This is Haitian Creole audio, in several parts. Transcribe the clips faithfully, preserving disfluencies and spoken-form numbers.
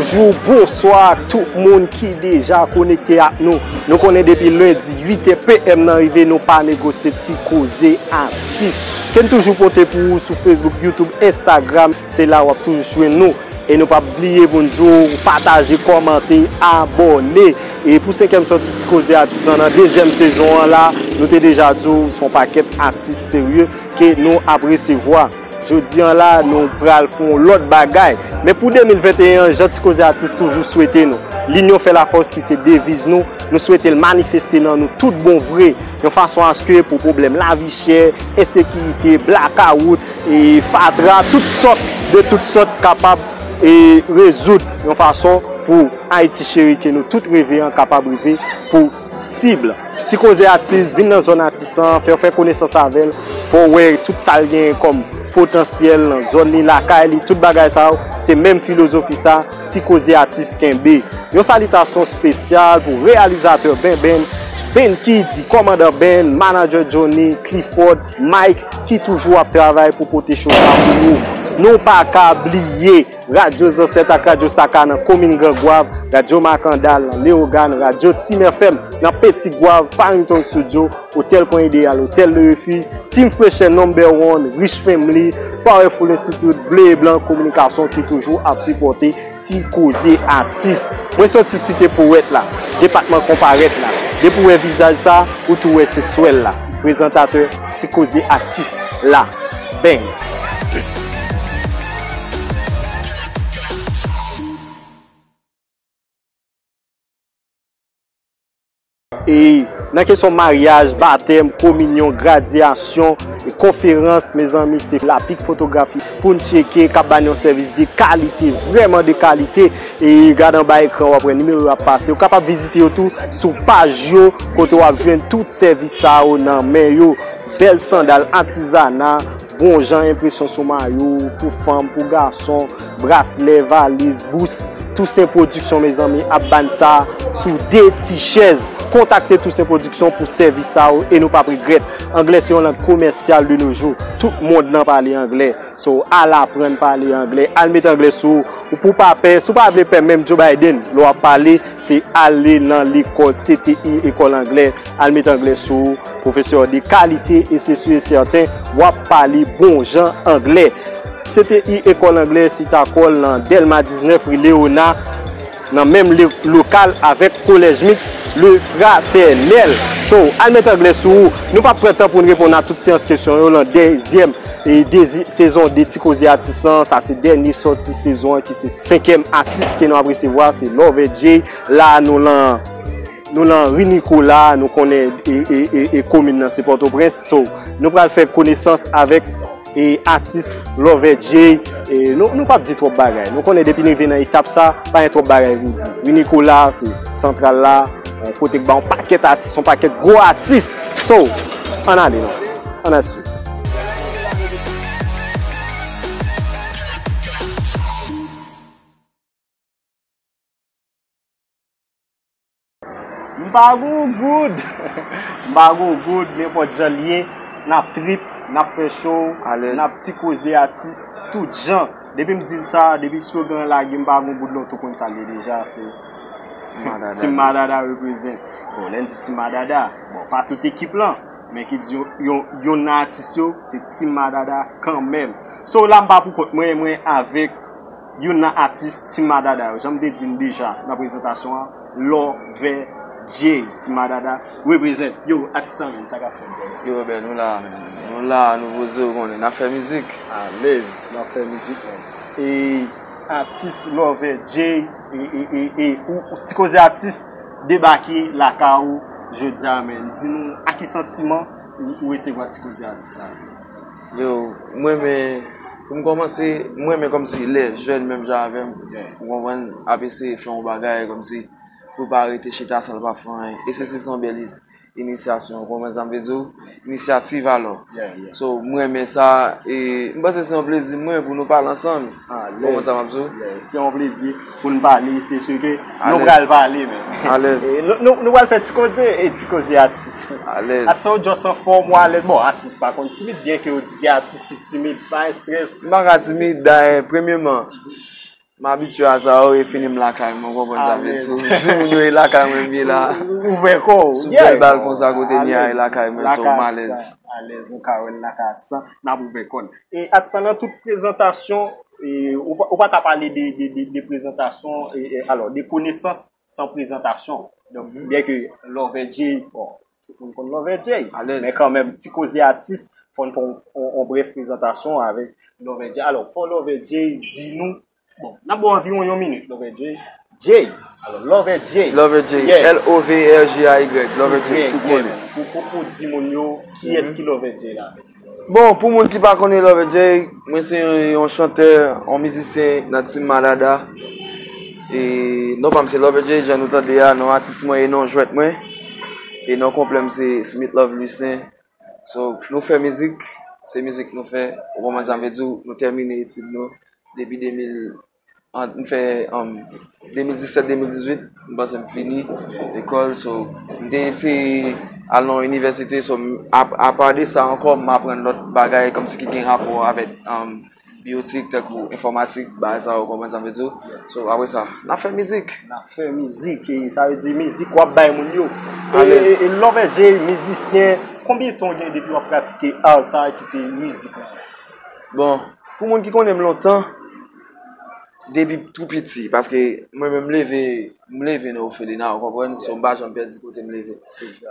Jou, bonswa tout moun ki deja konekte ak nou. Nou konnen depi lendi uit è P M nan rive, nou pa negosye ti koze atis. Ke n toujou pote pou ou sou Facebook, YouTube, Instagram, se la w ap toujou jwenn nou. E nou p ap bliye pou n di w pataje, kòmante, abòne. E pou senkyèm sòti ti koze atis lan nan dezyèm sezon an la, nou te deja di w se yon pakèt atis serye ke nou ap resevwa. Jodi an la, nou pral fè yon lòt bagay. Men pou de mil venteyen an, jan Ti Koze Atis toujou swete nou. Linyon fè lafòs ki se deviz nou, nou swete l manifeste nan nou tout bon vre, yon fason aske pou pwoblèm lavi chè, ensekirite, blakawout, e fatra, tout sòt, de tout sòt kapab e rezoud yon fason pou Ayiti cheri ke nou tout reve an kapab rive pou sib. Ti Koze Atis, vin nan zòn atis lan, fè w fè konesans avè l, fè w wè tout sa l genyen kòm potansyèl nan zòn li, lakay li, tout bagay sa yo, se menm filozofi sa, Ti Koze Atis kenbe. Yon salitasyon espesyal pou reyalizatè Benben, Ben Kiddy, kòmandan Ben, manadjè Johnny, Clifford, Mike, ki toujou ap travay pou pote cho sa pou nou. Nou pa ka bliye Radyo Zansèt ak Radyo Saka nan komin Gran Gwav, Radyo Makandal nan Leyogàn, Radyo Tim F M nan Peti Gwav, Farrington Studio, Otèl Pwen Ideyal, Otèl Le Refuge, Team Fresher Number One, Rich Family, Powerful Institute, Ble e Blan Kominikasyon ki toujou ap sipòte Ti Koze Atis. Mwen soti Site Powèt la, depatman Konparèt la. Depi w wè vizaj sa, ou tou wè se swèl la. Prezantatè Ti Koze Atis la. Bang! E nan kesyon maryaj, batèm, kominyon, gradyasyon, e konferans, mezanmi, se Lapik Fotografi pou n tcheke, k ap ba n yon sèvis de kalite, vrèman de kalite. E gade anba ekran, w ap wè nimewo yo ap pase. Ou kapab vizite yo tou sou paj yo, kote w ap jwenn tout sèvis sa yo nan men yo. Bèl sandal atizana, bon jan enpresyon sou mayo, pou fanm, pou gason, braslè, valiz, bous. Toussaint Production, mezanmi, ap ba n sa sou de ti chèz. Kontakte Toussaint Production pou sèvis sa yo e nou p ap regrèt. Anglè se yon lang komèsyal de nos jours. Tout mond lan pale anglè. So, al aprann pale anglè, al met anglè sou ou pou w pa pè. Si w pa vle pè menm Joe Biden, lè w ap pale, se ale nan lekòl C T I, ekòl anglè, al met anglè sou ou, pwofesè de kalite, e se si e sèten, w ap pale bon jan anglè. C T I, ekòl anglè, chita kò l nan Dèlma diznèf, ri Leona, nan menm le-, lokal avèk Kolèj Miks Le Fraternel. So, al met anglè sou ou. Nou p ap pran tan pou n reponn a tout seyans kesyon yo nan dezyèm e dezi-, sezon de Ti Koze Atis lan. Sa se dènye sòti sezon an ki se senkyèm atis ke nou ap resevwa, se Lover Jay. La nou lan, nou lan ri Nicolas, nou konnen e, e, e, e komin nan se Pòtoprens. So, nou pral fè konesans avèk e atis Lover Jay. E nou, nou p ap di twòp bagay. Nou konnen depi n rive nan etap sa, pa gen twòp bagay pou di. Wi Nicolas, se santral la, yon kote k ba yon pakèt atis, yon pakèt gwo atis. So, ann ale non. Ann al swiv. M pa gon goud. M pa gon goud, nenpòt jan l ye, n ap trip, n ap fè show, alèz, n ap ti koze atis, tout jan. Depi m di l sa, depi slogan an lage, m pa gon goud, lòt ou konn sa l ye deja, se Team Madada. Team Madada represent. Bon, lè n di Team Madada, bon, pa tout ekip lan, men ki di yon, yon, yonn nan atis yo, se Team Madada kanmenm. So, la m pa pou kont mwen, mwen avèk youn nan atis Team Madada yo. Jan m te di n deja nan prezantasyon an, Lover Jay, Team Madada, represent. Yo, atis sa menm, sa k ap fèt, brother? Yo, Robert, nou la, men. Nou la, nou poze, ou konnen, n ap fè mizik. Alèz, n ap fè mizik, men. E atis Lover Jay, e, e, e, e, ou, ou, Ti Koze Atis debake lakay ou jodi a, men. Di nou, a ki santiman ou, ou resevwa Ti Koze Atis sa? Yo, mwen, men, pou m kòmanse, mwen, men kòmsi lè jèn menm jan avè m, yeah, ou konprann, ap eseye fè yon bagay kòmsi pou pa rete chita san l pa fè anyen. E se, se yon bèl is-, inisyasyon, ou konprann sa m vle di w? Inisyativ alò. Yeah, yeah. So, m renmen sa, e m panse se yon plezi mwen pou nou pale ansanm. Ou konprann sa m ap di w? Yeah, se yon plezi pou n pale, se si ke nou pral pale, men. Alèz. E nou, nou, nou pral fè ti koze, e ti koze atis. Alèz. Atis ou just anfòm, ou alèz. Bon, atis pa konn timid, byen ke yo di gen atis ki timid, pa gen strès. M pa ka timid, dayè, premyèman, M abitye a sa yo, e fini m lakay mwen, w konprann sa m vle di. Alèz. Si moun yo e lakay mwen, m ye la. Ou ouvè kò w. Sou bèl bal konsa kote m ye a, e lakay mwen, so m alèz. Alèz, nou ka wè l lakay Atisan, n ap ouvè kò n. E Atisan, nan tout prezantasyon, e, ou pa, ou pa ka pale de, de, de, de prezantasyon, e, e, alò, de konesans san prezantasyon. Donk, byen ke Lover Jay, bon, tout moun konn Lover Jay. Alèz. Men kanmenm, ti koze atis, fò n fè yon, yon, yon brèf prezantasyon avèk Lover Jay. Alò, fò Lover Jay di nou, bon, n ap ba w anviwon yon minit, Lover Jay. Jay, alò, Lover Jay. Lover Jay, yeah. L O V E R G A Y, Lover Jay, yeah, tout konnen. Pou, pou, pou di moun yo, kiyès ki Lover Jay la? Bon, pou moun ki pa konnen Lover Jay, mwen se yon chantè, yon mizisyen nan Team Malada. E non pa m se Lover Jay, jan nou tande a, non atis mwen e non jwèt mwen. E non konplè m se Smith Love Lucien. So, nou fè mizik, se mizik nou fè. Ou konprann sa m vle di w, nou tèmine etid nou depi de mil, an, m fè, um, de mil disèt, de mil dizuit, m panse m fini lekòl. So, m te eseye al nan inivèsite. So, m, a, apa de sa ankò, m aprann lòt bagay kòmsi ki gen rapò avèk, um, biyotik, tankou enfòmatik, bagay sa yo, konprann sa m vle di w. So, apre sa, n ap fè mizik. N ap fè mizik, e sa vle di mizik w ap bay moun yo. E, Alèz. E, e Lover Jay, mizisyen, konbyen tan w gen depi w ap pratike art sa ki se mizik la? Bon, pou moun ki konnen m lontan, depi tou piti, paske mwen menm m leve, m leve nan ofelina, ou konprann? So, m pa janm pèdi kote m leve.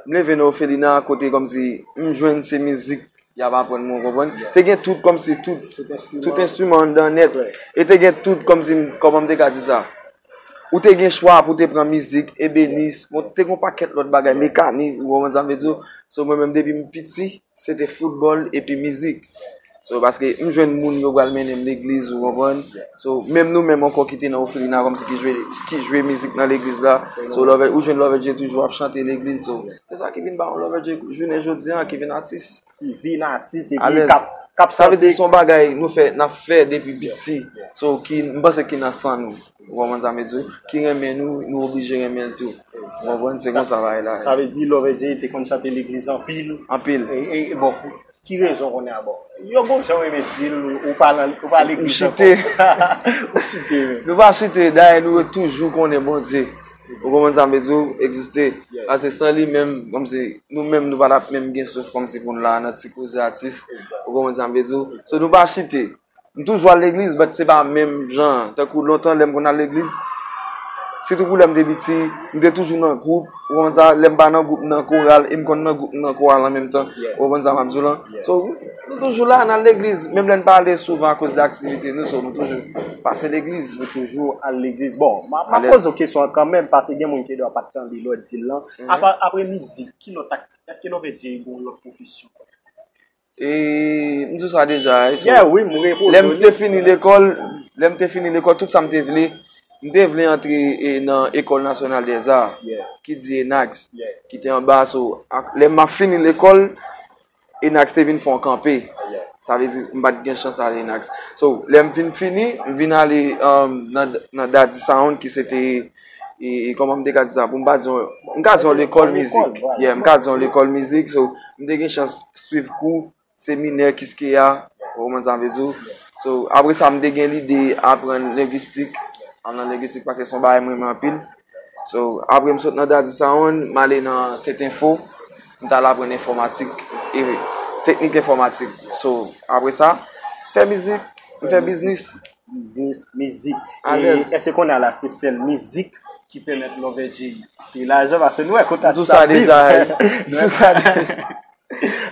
M leve nan ofelina, kote kòmsi m jwenn se mizik y ap aprann mwen, ou konprann? Te gen tout kòmsi tout, tout enstriman anndan nèt. E te gen tout kòmsi, kòman m te ka di sa? Ou te gen chwa pou te pran mizik, ebenis, bon, te gen yon pakèt lòt bagay, mekanik, ou konprann sa m vle di w? So, mwen menm depi m piti, se te foutbòl epi mizik. So, paske m jwenn moun yo pral mennen m legliz, ou konprann? So, menm nou menm ankò ki te nan ofelina kòmsi ki jwe, ki jwe mizik nan legliz la. So, Lover, ou jwenn Lover Jay toujou ap chante legliz. So, se sa ki vin ba yon Lover Jay jounen jodi a, ki vin atis. Ki vin atis epi k ap, k ap chante. Sa vle di se yon bagay nou fè, n ap fè depi piti. So, ki, m panse ki nan san nou. Ou konprann sa m vle di w? Ki renmen nou, nou oblije renmen l tou. Ou konprann? Se konsa bagay la ye. Sa vle di Lover Jay te konn chante legliz anpil. Anpil. E, e, bon, ki rezon konnen a bon? Yo gon jan w renmen di l, ou pa nan, ou pa legliz ankò. M chite. Ou chite menm. Nou pa chite, dayè nou toujou konnen Bondye. Ou konprann sa m vle di w? Egziste. Paske san li menm, kòmsi, nou menm nou pa t ap menm gen souf kòmsi pou n la nan ti koze atis. Ou konprann sa m vle di w? So nou pa chite. M toujou al legliz, but se pa menm jan. Tankou lontan, lè m konn al legliz, sitou pou lè m te piti, m te toujou nan gwoup. Ou konprann sa? Lè m pa nan gwoup, m nan koral, e m konn nan gwoup, m nan koral an menm tan. Ou konprann sa m ap di w lan? So, nou toujou la, n al legliz. Menm lè n pa ale souvan akoz de aktivite nou, so, nou toujou pase legliz. Nou toujou al legliz. Bon, m a, m a poze w kesyon an kanmenm, paske gen moun ki dwa pa t tande lè w di l lan. Apa, apre mizik, ki lòt ak-, èske Lover Jay gen yon lòt pwofesyon? E, m di w sa deja, e so, yeah, wi, m repoze w. Lè m te fini lekòl, lè m te fini lekòl, tout sa m te vle, m te vle antre, e, nan École Nationale des Arts, ki di ENACS, ki te anba, so, ak, lè m ap fini lekòl, ENACS te vin fè yon kanpe. Sa vle di, m pa t gen chans ale ENACS. So, lè m vin fini, m vin ale, um, nan, nan Daddy Sound, ki se te, e, e, kòman m te ka di sa, pou m pa di yon, m ka di yon lekòl mizik. Yeah, m ka di yon lekòl mizik, so, m te gen chans swiv kou seminè Kiskeya, ou konprann sa m vle di w. So, apre sa, m te gen lide aprann lengwistik, al nan lengwistik, paske se yon bagay m renmen anpil. So, apre m sot nan Daddy Sound, m ale nan Setinfo, m t al aprann enfòmatik, e teknik enfòmatik. So, apre sa, fè mizik, m fè biznis. Biznis, mizik. E èske kounye a la, se sèl mizik ki pèmèt Lover Jay fè lajan? Paske nou wè kontak sa deja, m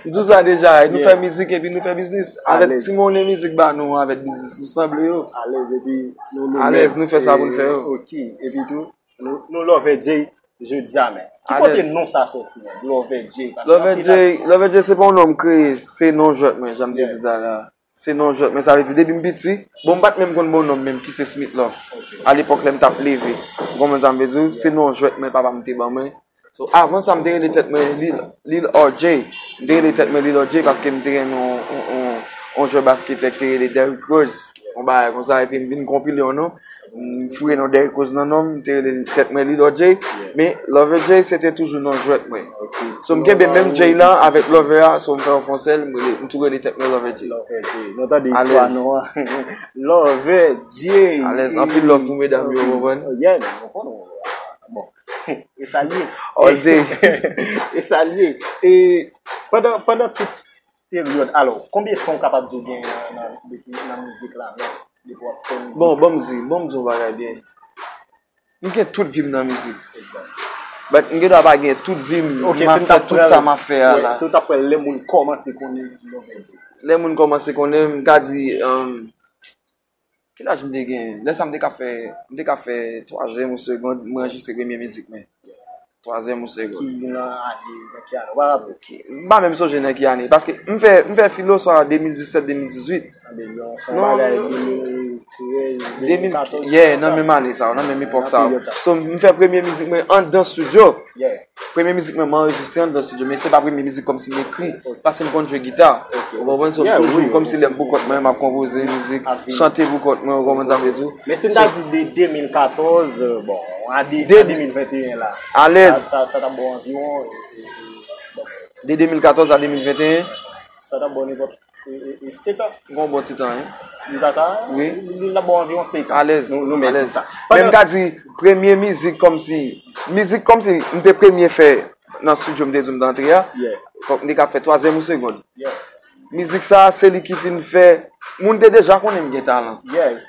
di w sa deja, nou fè mizik epi nou fè biznis. Avèk ti monnen mizik ba nou, avèk biznis nou sanble yo. Alèz, epi nou, nou fè sa pou n fè yo. Ok, epi tou, nou, nou Lover Jay jodi a, men. Ki kote non sa sòti, men? Lover Jay, paske Lover Jay, Lover Jay se pa yon non m kreye, se non jwèt mwen, jan m te di sa la. Se non jwèt mwen, sa vle di depi m piti, bon, m pa t menm konn bon non m menm ki se Smith Love. Alepòk lè m t ap leve, ou konprann sa m vle di w? Se non jwèt mwen papa m te ban mwen. So, avan sa, m te rele tèt mwen Lil, Lil R J. M te rele tèt mwen Lil R J paske m te renmen yon, yon, yon, yon jwè basketè ki te rele Derrick Rose. Yon bagay konsa, epi m vin konpile yon non. M foure non Derrick Rose nan non m, m te rele tèt mwen Lidò Jay. Men Lover Jay, se te toujou non jwèt mwen. So, m kenbe menm Jay la avèk Lover a, so, m fè yon fonsèl, m rele, m tou rele tèt mwen Lover Jay. Lover Jay. Nou tande istwa non an. Lover Jay. Alèz, anpil love pou medam yo, ou konprann? Yeah, man, ou konn, bon. E sa l ye. All day. E sa l ye. E pandan, pandan tout peryòd, alò, konbyen tan ou kapab di w gen nan, nan, depi nan mizik la menm? Depi w ap fè mizik? Bon, ban m di, ban m di yon bagay byen. M gen tout vi m nan mizik. But m gen dwa pa gen tout vi m, m ap fè tout sa m ap fè a la. Si w t ap pran lè moun kòmanse konnen Lover Jay. Lè moun kòmanse konnen m, m ka di, um, ki laj m te gen? Lè sa m te ka fè, m te ka fè twazyèm ou segond, mwen anrejistre premye mizik mwen. Twazyèm ou segond. Ki nan ane, nan ki ane? Ou pa raple? M pa menm sonje nan ki ane. Paske m fè, m fè filo swa de mil disèt, de mil dizuit. Anben, se yon bagay de mil trèz, de mil katòz, yeah, nan menm ane sa, nan menm epòk sa. So, m fè premye mizik mwen anndan estidyo. Premye mizik mwen, m anrejistre anndan estidyo, men se pa premye mizik kòmsi m ekri. Paske m konn jwe gita. Ou konprann? So, m toujou kòmsi lè m pou kont mwen, m ap konpoze mizik, chante pou kont mwen, ou konprann sa m vle di w? Men si n ta di de de mil katòz, bon, a de, a de mil venteyen la. Alèz. Sa, sa, sa t ap ba w anviwon, e, e, e, bon. De de mil katòz a de mil venteyen. Sa t ap ba w nenpòt, e, e, e, sèt an. Gon bon ti tan, wi. Li pa sa? Wi. Li, li t ap ba w anviwon sèt an. Alèz. Nou, nou mèt di sa. Men m ka di, premye mizik kòmsi, mizik kòmsi m te premye fè nan estidyo m te di w m te antre a, fòk m te ka fè twazyèm ou segond. Mizik sa, se li ki vin fè, moun te deja konnen m gen talan.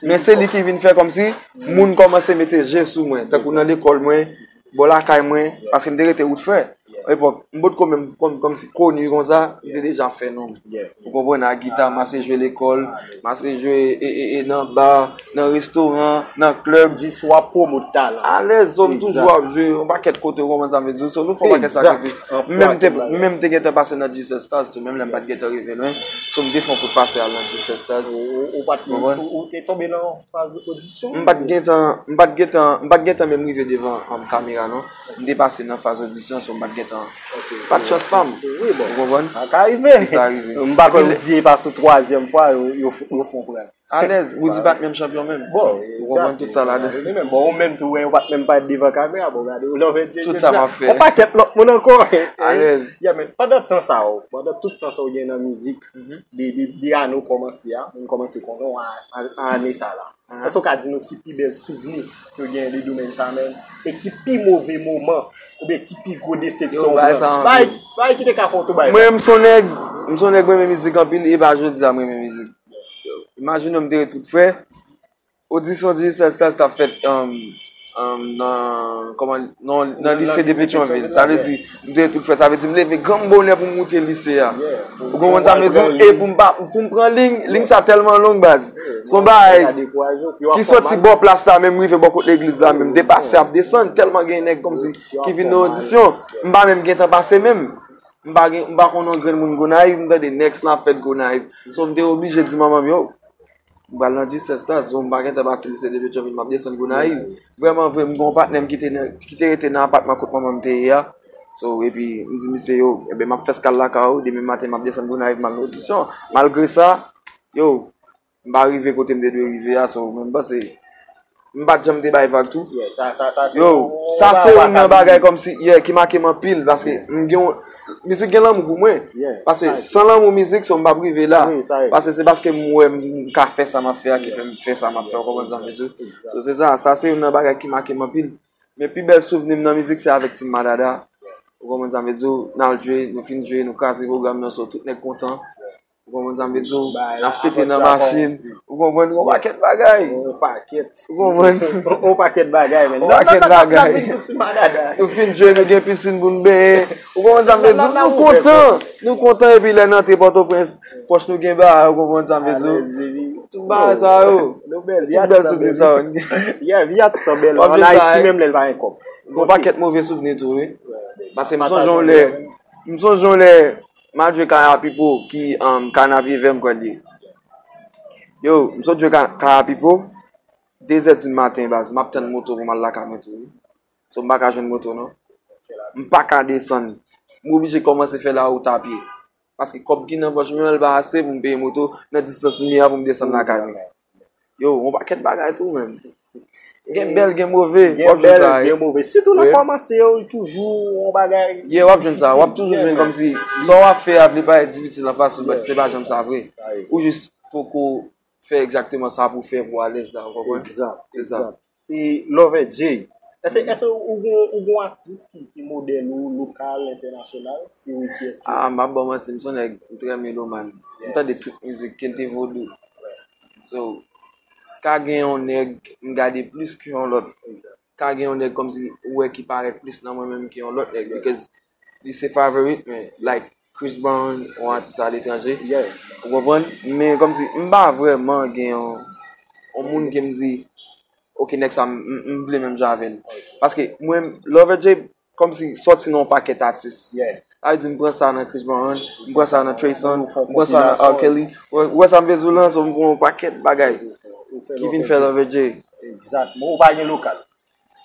Men se li ki vin fè kòmsi moun kòmanse mete je sou mwen, tankou nan lekòl mwen, bò lakay mwen, paske m te rete wout frè. Epòk, m potko menm kòm, kòmsi koni konsa, m te deja fè non m. Ou konprann, ak gita, m ase jwe lekòl, m ase jwe e, e, e, nan ba, nan restoran, nan klèb. Jis w ap pwomot talan. Alèz, so m toujou ap jwe yon pakèt kote, ou konprann sa m vle di w. So nou fè yon pakèt sakrifis. M menm te, m menm te gentan pase nan Jesus Stars tou, menm lè m pa t gentan rive lwen. So m te fè yon kout pase al nan Jesus Stars. Ou, ou, ou pa t, ou, ou te tonbe nan faz odisyon? M pa t gentan, m pa t gentan, m pa t gentan menm rive devan, um, kamera non. M te pase nan faz odisyon, so m pa t gentan. Pa t chans pa m. Ou konprann? Sa ka rive. Sa rive. M pa kwè Roody e pa sou twazyèm fwa, yo, yo, yo fè w pran. Alèz, Roody pa t menm chanpyon menm. Bon, ou konprann tout sa ladan. Bon, ou menm tou, wè, ou pa t menm parèt devan kamera, bon, gade, ou love Jay. Tout sa m ap fè. Yon pakèt lòt moun ankò. Alèz. Yeah, men pandan tan sa yo, pandan tout tan sa yo gen nan mizik, de, de, de ane w kòmanse a, moun kòmanse konnen w a, a, a ane sa la. Èske w ka di nou ki pi bèl souvni ke w genyen de domèn sa menm? E ki pi move moman? Oubyen ki pi gwo desepsyon w pran? Bay, bay ki te ka fè w tou bay. Mwen, m se yon nèg, m se yon nèg mwen renmen mizik anpil, e pa jodi a mwen renmen mizik. Imajine w m te ret tout frè, odisyon Jesus Stars t ap fèt, um, um, nan, kòman, nan, nan lise de Petyonvil. Sa vle di, m te ret tout frè, sa vle di m leve granm bonè pou m moute lise a. Ou konprann sa m vle di w? E pou m pa, pou m pran liy, liy sa tèlman long baz. Se yon bagay ki soti bò plas la menm, rive bò kot legliz la menm, depase ap desann, tèlman gen nèg kòmsi ki vin nan odisyon. M pa menm gentan pase menm. M pa gen, m pa konn yon grenn moun Gonayiv, m tande Next lan ap fèt Gonayiv. So m te oblije di manman m, yo, m pral nan Jesus Stars, so m pa gentan pase lise de Petyonvil, m ap desann Gonayiv. Vrèman vre, m gen yon patnè m ki te nan, ki te rete nan apatman kot manman m te ye a. So, epi, m di misye, yo, enben, m ap fè eskal lakay ou, demen maten, m ap desann Gonayiv, m al nan odisyon. Malgre sa, yo, m pa rive kote m te dwe rive a, so, men m panse, m pa t janm te bay vag tou. Yo, sa se youn nan bagay kòmsi, yeah, ki make m anpil, paske m gen yon, mizik gen lanmou pou mwen. Paske san lanmou mizik, so m p ap rive la. Paske se paske m wè m ka fè sa m ap fè a ki fè m fè sa m ap fè, ou konprann sa m vle di w? So se sa, sa se youn nan bagay ki make m anpil. Men pi bèl souvni m nan mizik se avèk Team Madada. Ou konprann sa m vle di w? N al jwe, nou fin jwe, nou kraze pwogram nan, so tout nèg kontan. Ou konprann sa m vle di w? N ap fete nan machin. Ou konprann? Yon pakèt bagay. Yon pakèt. Ou konprann? Yon pakèt bagay, men. Yon pakèt bagay. Nou fin jwe, nou gen pisin pou n benyen. Ou konprann sa m vle di w? Nou kontan. Nou kontan, epi lè n antre Pòtoprens, pòch nou gen bagay, ou konprann sa m vle di w? Tout bagay sa yo. Tout bèl souvni sa yo. Yeah, vi a te san bèl. Ann Ayiti menm lè l pa gen kòb. Yon pakèt move souvni tou, wi. Paske m sonje yon lè, m sonje yon lè, m al jwe Kaya Pipo ki, um, Kanapye Vè m kwè l ye. Yo, m sot jwe Ka-, Kaya Pipo, de zè di maten, baz, m ap tann moto pou m al lakay mwen tou, wi. So, m pa ka jwenn moto, non. M pa ka desann. M oblije kòmanse fè lawout a pye. Paske kòb ki nan pòch mwen an, li pa ase pou m peye moto nan distans m ye a pou m desann lakay mwen. Yo, yon pakèt bagay tou, menm. Gen bèl, gen move. Gen bèl, gen move. Sitou nan kòmanse yo, toujou yon bagay difisil. Yeah, w ap jwenn sa. W ap toujou jwenn kòmsi sa w ap fè a vle parèt difisil an fas ou, but se pa janm sa vre. Ou jis poko fè egzakteman sa pou w fè pou w alèz la, ou konprann? Egzat, egzat. E Lover Jay, èske, èske ou gon, ou gon atis ki, ki modèl ou, lokal, entènasyonal? Si wi, kiyès se? Ah, m ap ba w manti, m se yon nèg, m trè melomàn. M tande tout mizik, Kente Vodou. So, ka gen yon nèg m gade plis ke yon lòt. Ka gen yon nèg kòmsi ou wè ki parèt plis nan mwen menm ke yon lòt nèg, because li se favorite, men, like, Chris Brown, yon atis aletranje. Ou konprann? Men kòmsi m pa vrèman gen yon, yon moun ke m di, ok, nèg sa, m, m, m vle menm jan avè l. Paske mwen, Lover Jay, kòmsi sòti nan yon pakèt atis. Sa vle di, m pran sa nan Chris Brown, m pran sa nan Trey Songz, m pran sa nan R. Kelly. Ou wè sa m vle di w lan, so m pran yon pakèt bagay ki vin fè Lover Jay. Egzat. Bon, ou pa gen lokal?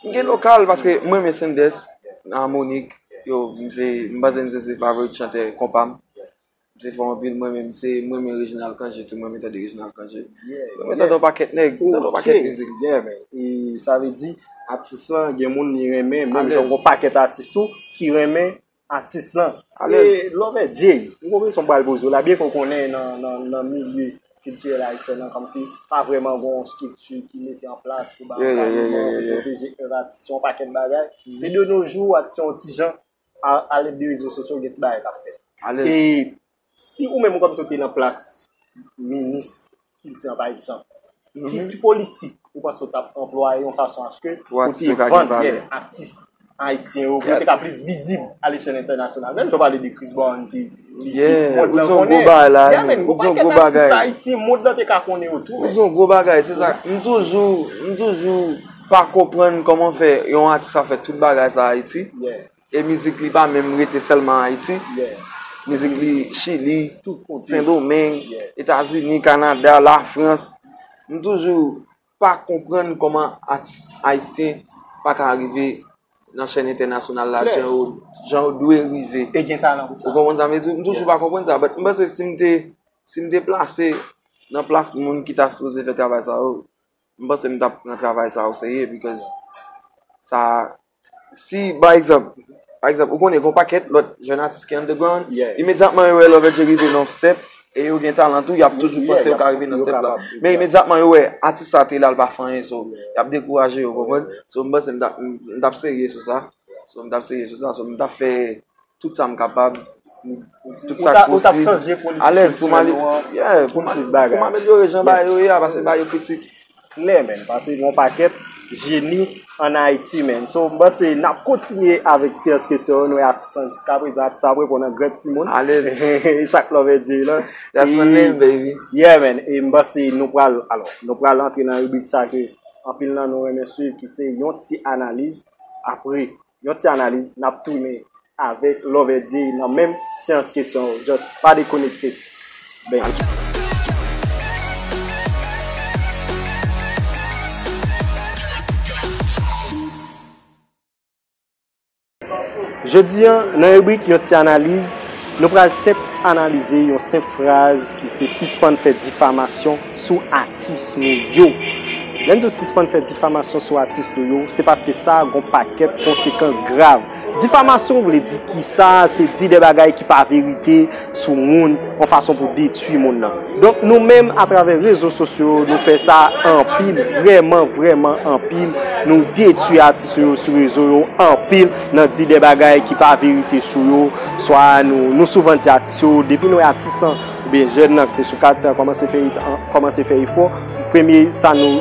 M gen lokal, paske mwen renmen Sendès, Harmonik, yo, m se, m panse m se, se favorit chantè konpa m. M se fò anpil, mwen menm se, mwen renmen Reginald Cangé tou, mwen renmen tande Reginald Cangé. Mwen renmen tande yon pakèt nèg, m tande yon pakèt mizik. Yeah, man. E sa vle di, atis lan, gen moun li renmen, menm jan gon pakèt atis tou, ki renmen atis lan. E Lover Jay, m gon kesyon m pral poze w la, byen ke w konnen nan, nan, nan milye kiltirèl ayisyen an, kòmsi pa vrèman gon estrikti ki mete an plas pou ba ankadreman, pou pwoteje èv atis, yon pakèt bagay. Se de nos jours, atis yo yon ti jan, a, a lèd de rezo sosyo, gen ti bagay k ap fèt. E si ou menm ou kòmsi w te nan plas minis kilti an, pa egzanp, ki, ki politik ou panse w t ap anplwaye yon fason aske pou te vann, yeah, atis ayisyen yo, pou yo te ka plis vizib alechèl entènasyonal? Menm jan w pale de Chris Brown ki, ki, ki mond lan konnen. Yeah, ou di yon gwo bagay la, yeah, man, ou di yon gwo bagay. Gon pakèt atis ayisyen, mond lan te ka konnen yo tou, man. Ou di yon gwo bagay, se sa. M toujou, m toujou pa konprann kòman fè yon atis ap fè tout bagay sa Ayiti. Yeah. E mizik li pa menm rete sèlman Ayiti. Yeah. Mizik li Chili, Sendomeng, Etazini, Kanada, Lafrans. M toujou pa konprann kòman atis ayisyen pa ka rive nan chèn entènasyonal la, jan yo, jan yo dwe rive. E gen talan pou sa. Ou konprann sa m vle di? M toujou pa konprann sa, but m panse si m te, si m te plase nan plas moun ki ta sipoze fè travay sa yo, m panse m t ap pran travay sa o serye, because sa, si, pa egzanp, pa egzanp, ou konnen, gon pakèt lòt jèn atis ki underground, imedyatman yo wè Lover Jay rive nan yon step, e yo gen talan tou, y ap toujou panse yo ka rive nan step la. Men imedyatman yo wè atis sa te la, l pa fè anyen, so, y ap dekouraje yo, konprann? So, m panse m t ap, m, m t ap serye sou sa. So, m t ap serye sou sa. So, m t ap fè tout sa m kapab, tout sa k posib, alèz pou m ale, yeah, pou m, pou m amelyore jan bagay yo ye a, paske bagay yo kritik. Klè, man, paske gen yon pakèt jeni ann Ayiti, man. So, m panse n ap kontinye avèk seyans kesyon yo. Nou wè atis lan jiskaprezan, atis la ap reponn an gran timoun. Alèz. E sa k Lover Jay lan. That's my name, baby. Yeah, man. E m panse nou pral, alò, nou pral antre nan ribrik sa ke anpil nan nou renmen swiv, ki se yon ti analiz. Apre yon ti analiz, n ap tounen avèk Lover Jay nan menm seyans kesyon yo. Just pa dekonekte. Bang. Jodi a, nan ribrik yon ti analiz, nou pral senp analize yon senp fraz ki se sispann fè difamasyon sou atis nou yo. Lè n di w sispann fè difamasyon sou atis nou yo, se paske sa gon pakèt konsekans grav. Difamasyon vle di kisa? Se di de bagay ki pa verite sou moun, yon fason pou detwi moun nan. Donk, nou menm, atravè rezo sosyo, nou fè sa anpil, vrèman, vrèman anpil. Nou detwi atis yo sou rezo yo anpil nan di de bagay ki pa verite sou yo. Swa nou, nou souvan di atis yo, depi nou wè atis lan, oubyen jèn nan ki te sou katye an kòmanse fè, kòmanse fè efò, premye sa nou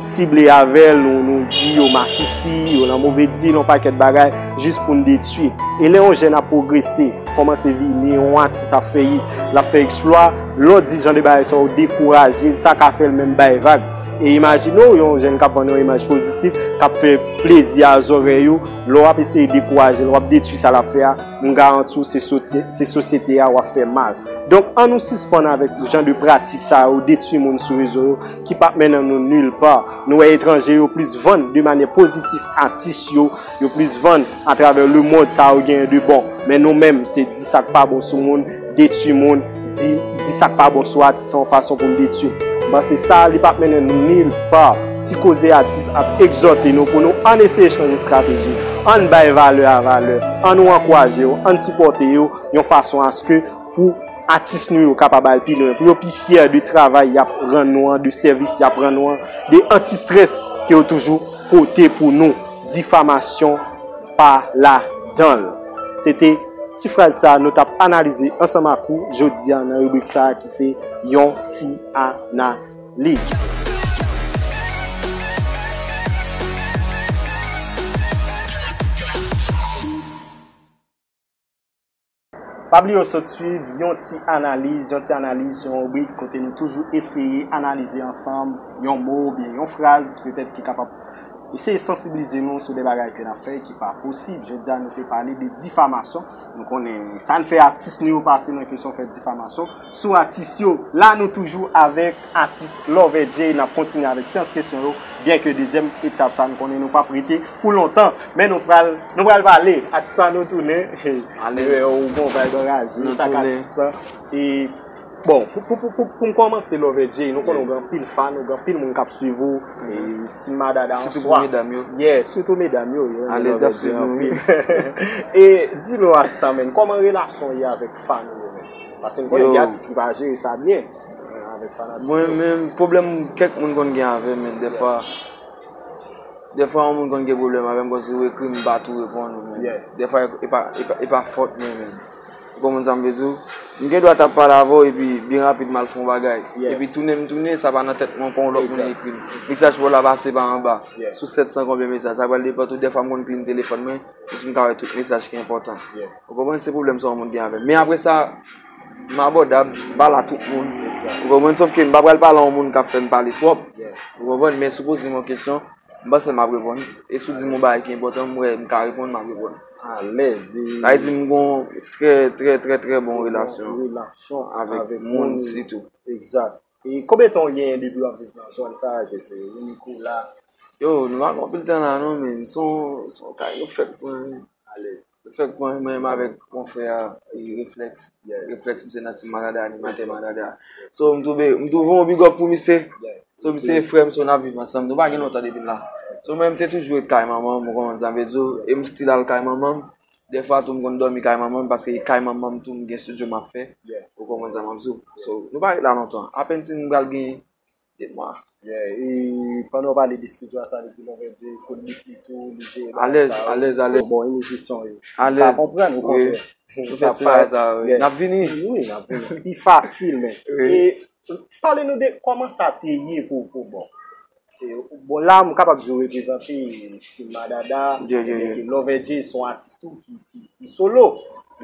sible avè l, nou, nou di yo masisi, yo nan move dil, yon pakèt bagay, jis pou n detwi. E lè yon jèn ap pwogrese, kòmanse vini yon atis, ap fè it, l ap fè eksplwa, lè w di jan de bagay sa yo dekouraje l, sa ka fè l menm bay vag. E imajine w, yon jèn k ap vann yon imaj pozitif, k ap fè plezi a zòrèy ou, lè w ap eseye dekouraje l, w ap detwi sa l ap fè a, m garanti w se soti-, se sosyete a w ap fè mal. Donk, ann nou sispann avèk jan de pratik sa yo, detwi moun sou rezo yo, ki p ap mennen nou nil pa. Nou wè etranje yo plis vann de manyè pozitif atis yo, yo plis vann atravè lemonn sa yo genyen de bon. Men nou menm, se di sa k pa bon sou moun, detwi moun, di, di sa k pa bon sou atis yon fason pou n detwi l. M panse sa, li p ap mennen nou nil pa. Ti Koze Atis ap egzòte nou pou nou ann eseye chanje estrateji, ann bay valè a valè, ann nou ankouraje yo, ann sipòte yo yon fason aske pou atis nou yo kapab al pi lwen, pou yo pi fyè de travay y ap rann nou an, de sèvis y ap rann nou an, de anti-stress ke yo toujou pote pou nou. Difamasyon pa ladan l. Se te ti fraz sa a nou t ap analize ansanm ak ou jodi a nan ribrik sa a ki se yon ti analiz. Pa bliye w sot swiv yon ti analiz. Yon ti analiz se yon ribrik kote nou toujou eseye analize ansanm yon mo oubyen yon fraz petèt ki kapab eseye sansibilize nou sou de bagay ke n ap fè ki pa posib. Jodi a nou te pale de difamasyon. Nou konnen sa n fè atis nou yo pase nan kesyon fè difamasyon sou atis yo. La nou toujou avèk atis Lover Jay. N ap kontinye avèk seyans kesyon yo. Byenke dezyèm etap sa nou konnen nou p ap rete pou lontan, men nou pral nou pral pale. Atis sa nou tounen. Ou gon vibe anraje sa k atis sa. E bon, pou, pou, pou, pou, pou m kòmanse, Lover Jay, nou konnen ou gen anpil fan, ou gen anpil moun k ap swiv ou, e Team Madada an swa. Sitou pou medam yo. Yeah, sitou medam yo, yo renmen Lover Jay anpil. E di nou atis sa, menn, kòman relasyon w ye avèk fan ou yo menm? Paske m konnen gen atis ki pa jere sa byen, eh, avèk fanatik yo. Mwen menm, pwoblèm kèk moun konn gen avè m, men dèfwa, dèfwa yon moun konn gen pwoblèm avè m, kòmsi ou ekri m, m pa tou reponn ou, men dèfwa e pa, e pa, e pa fòt mwen menm. Ou konprann sa m vle di w? M gen dwa t ap pale avè w epi byen rapid m al fè yon bagay. Epi tounen m tounen, sa pa nan tèt mwen ankò, yon lòt moun ekri m. Mesaj pa w la pase pa anba. Sou sèt san konbyen mesaj, sa pral depann tou. Dèfwa m konn clean telefòn mwen, jis m ka wè tout mesaj ki enpòtan. Ou konprann? Se pwoblèm sa yon moun gen avè m. Men apre sa, m abòdab, m pale a tout moun. Ou konprann? Sòf ke m pa pral pale a yon moun k ap fè m pale twòp. Ou konprann? Men si w poze m yon kesyon, m panse m ap reponn. E si w di m yon bagay ki enpòtan, m wè m ka reponn, m ap reponn. Alèz. Sa vle di m gon trè, trè, trè, trè bon relasyon avèk moun sitou. Egzak. E konbyen tan w genyen depi w ap viv nan zòn sa a, ke se Wi Nikola? Yo, nou pa gen anpil tan la non, men se yon, se yon kay nou fèk pran. Alèz. Fèk mwen, mwen menm avèk mon frè a, e, Reflex. Reflex, misye nan Team Madada, animatè Madada. So, m twouve, m twouve yon big up pou misye. So, misye e frè m, so, n ap viv ansanm. Nou pa gen lontan depi n la. So, mwen, m te toujou ret kay manman m, ou konprann sa m vle di w, e m still al kay manman m. Dèfwa tou, m konn dòmi kay manman m, paske e kay manman m tou, m gen estidyo m ap fè. Ou konprann sa m ap di w. So, nou pa ret la lontan. Apèn si m pral gen de mwa. Yeah, e pandan w pale de estidyo a, sa vle di Lover Jay, kote li tou, li jere bagay sa yo. Alèz, alèz, alèz. Bon, e mizisyen yo. Alèz. Pa konprann, ou konprann. Wi. Sa pa sa, wi. N ap vini. Wi, n ap vini. Pi fasil, men. Wi. E pale nou de kòman sa te ye pou, pou bon. E, bon, la, m kapab di w reprezante Team Madada, yeah, yeah, yeah, men ke Lover Jay se yon atis tou ki, ki, ki solo.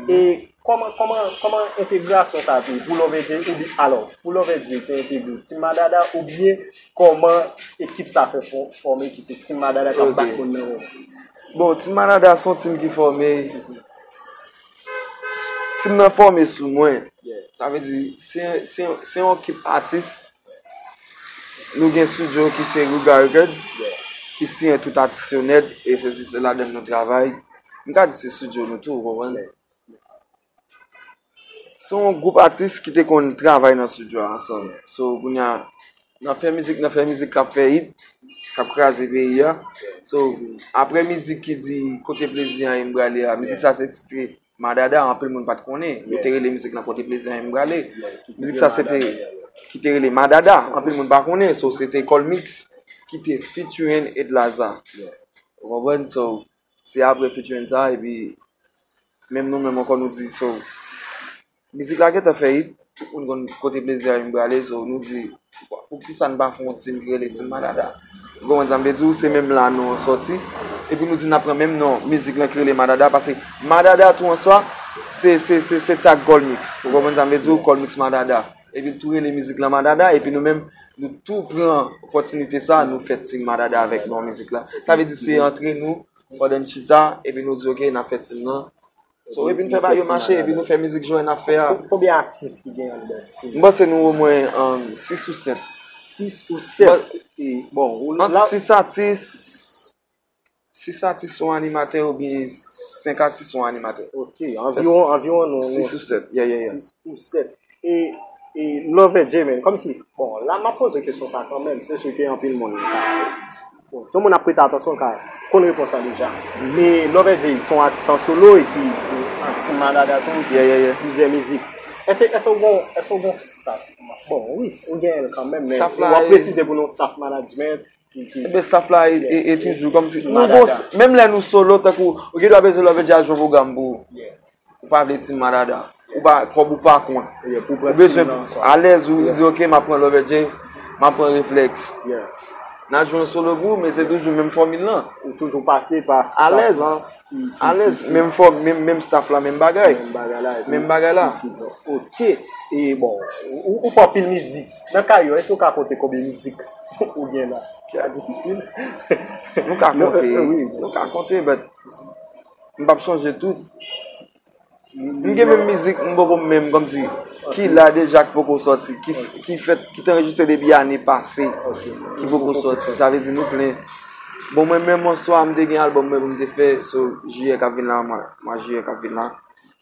E kòman, kòman, kòman entegrasyon sa a te ye pou Lover Jay oubyen, alò, pou Lover Jay te entegre Team Madada oubyen kòman ekip sa fè fò-, fòme ki se Team Madada k ap bat moun nan menm? Bon, Team Madada se yon team ki fòme, team nan fòme sou mwen. Sa vle di, se, se, se yon ekip atis. Nou gen estidyo ki se Ruga Records, ki siyen tout atis yo nèt, e se, se, se ladan nou travay. M ka di se estidyo nou tou, ou konprann? Se yon gwoup atis ki te konn travay nan estidyo a ansanm. So, kounye a, n ap fè mizik, n ap fè mizik k ap fè hit, k ap kraze peyi a. So, apre mizik ki di Kote Plezi an ye m prale a, mizik sa se titre Madada, anpil moun pa t konnen. Yo te rele mizik lan Kote Plezi an ye m prale. Mizik sa se te, ki te rele Madada, anpil moun pa konnen. So, se te Colmix ki te featuring Edlaza. Ou konprann? So, se apre featuring sa, epi menm nou menm ankò nou di, so, mizik la gentan fè hit, tout moun konn Kote Plezi an ye m prale, so, nou di, poukisa n pa fè yon team ki rele Team Madada? Ou konprann sa m vle di w? Se menm la non an sòti. Epi nou di n ap pran menm non mizik lan ki rele Madada, paske Madada tou an swa, se, se, se, se tag Colmix. Ou konprann sa m vle di w? Colmix Madada. Epi l tou rele mizik lan Madada, epi nou menm, nou tou pran opòtinite sa, nou fè Team Madada avèk non mizik la. Sa vle di se antre nou, pandan n chita, epi nou di, "Ok, n ap fè team nan." So, epi n fè bagay yo mache, epi nou fè mizik jan n ap fè a. Kon-, konbyen atis ki gen anndan team? M panse nou omwen, um, sis ou sèt. Sis ou sèt. E, bon, ou ant la sis atis, sis atis yon animatè oubyen senk atis yon animatè. Ok, anviwon, anviwon nou, sis ou sèt. Yeah, yeah, yeah. Sis ou sèt. E E Lover Jay, men, kòmsi, bon, la m ap poze kesyon sa kanmenm, se si ke anpil moun ka, bon, si yon moun ap prete atansyon, l ka konn repons la deja. Men Lover Jay se yon atis an solo epi ak Team Madada tou, ki plizyè mizik. Èske, èske w gon, èske w gon staff? Bon, wi, ou genyen l kanmenm, men w ap presize pou nou staff management, ki, ki, Ebyen, staff la e, e, e toujou kòmsi nou gon, menm lè nou solo, tankou, ou gen dwa bezwen Lover Jay al jwe pwogram pou ou. Ou pa vle Team Madada. Ou pa, kòb ou pa kont. Ou bezwen alèz, ou di, "Ok, m ap pran Lover Jay, m ap pran Reflex." N a jwe yon solo pou ou, men se toujou menm fòmil lan. Ou toujou pase pa staff lan. Alèz, menm fòm, menm, menm staff la, menm bagay. Menm bagay la. Ok. E bon, ou, ou fè anpil mizik. Nan karyè w, èske w ka konte konbyen mizik ou gen la? Sa difisil. Nou ka konte. Nou ka konte, but m p ap sonje tout. M gen menm mizik, m poko menm kòmsi, ki la deja, ki poko sòti, ki, ki fèt, ki te anrejistre depi ane pase, ki poko sòti. Sa vle di nou plen. Bon, mwen menm, yon swa, m te gen albòm mwen pou m te fè, so, jiyè k ap vin la, mwa, mwa jiyè k ap vin la,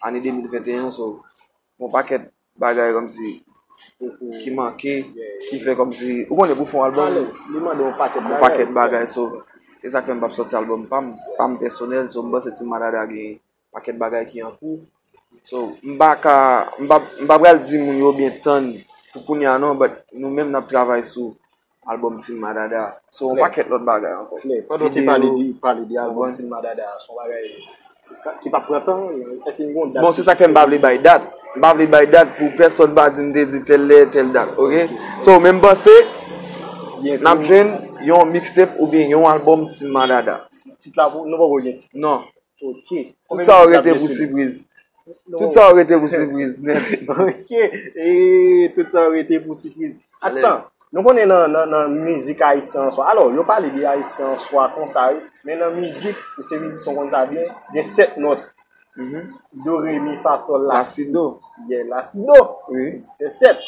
ane de mil venteyen, so, yon pakèt bagay kòmsi, ki manke, ki fè kòmsi, ou konnen, pou fè yon albòm, li mande yon pakèt bagay, so, e sa k fè m p ap sòti albòm pa m, pa m pèsonèl, so, m panse Team Madada gen pakèt bagay ki an kou. So, m pa ka, m pa, m pa pral di moun yo byen tann pou kounye a non, but nou menm n ap travay sou albòm Team Madada. So, yon pakèt lòt bagay ankò. Klè. Pandan w te pale de, pale de albòm Team Madada, se yon bagay ka, ki p ap pran tan, èske gen yon dat? Bon, se sa k fè m pa vle bay dat. M pa vle bay dat pou pèsonn pa di m te di tèl lè, tèl dat, ok? So, men m panse, n ap jwenn yon mixtape oubyen yon albòm Team Madada. Tit la, nou poko gen tit. Non. Ok. Tout sa yo rete pou sipriz. Tout sa yo rete pou sipriz, nèt. Ok. E tout sa yo rete pou sipriz. Atsan, nou konnen nan, nan, nan mizik ayisyen an swa. Alò, yo pale de ayisyen an swa konsa, wi. Men nan mizik, ou se mizisyen, w konn sa byen, gen sèt nòt. Do, re, mi, fa, sòl, la, si. La, si, do. Yeah, la, si, do. Wi. Se sèt.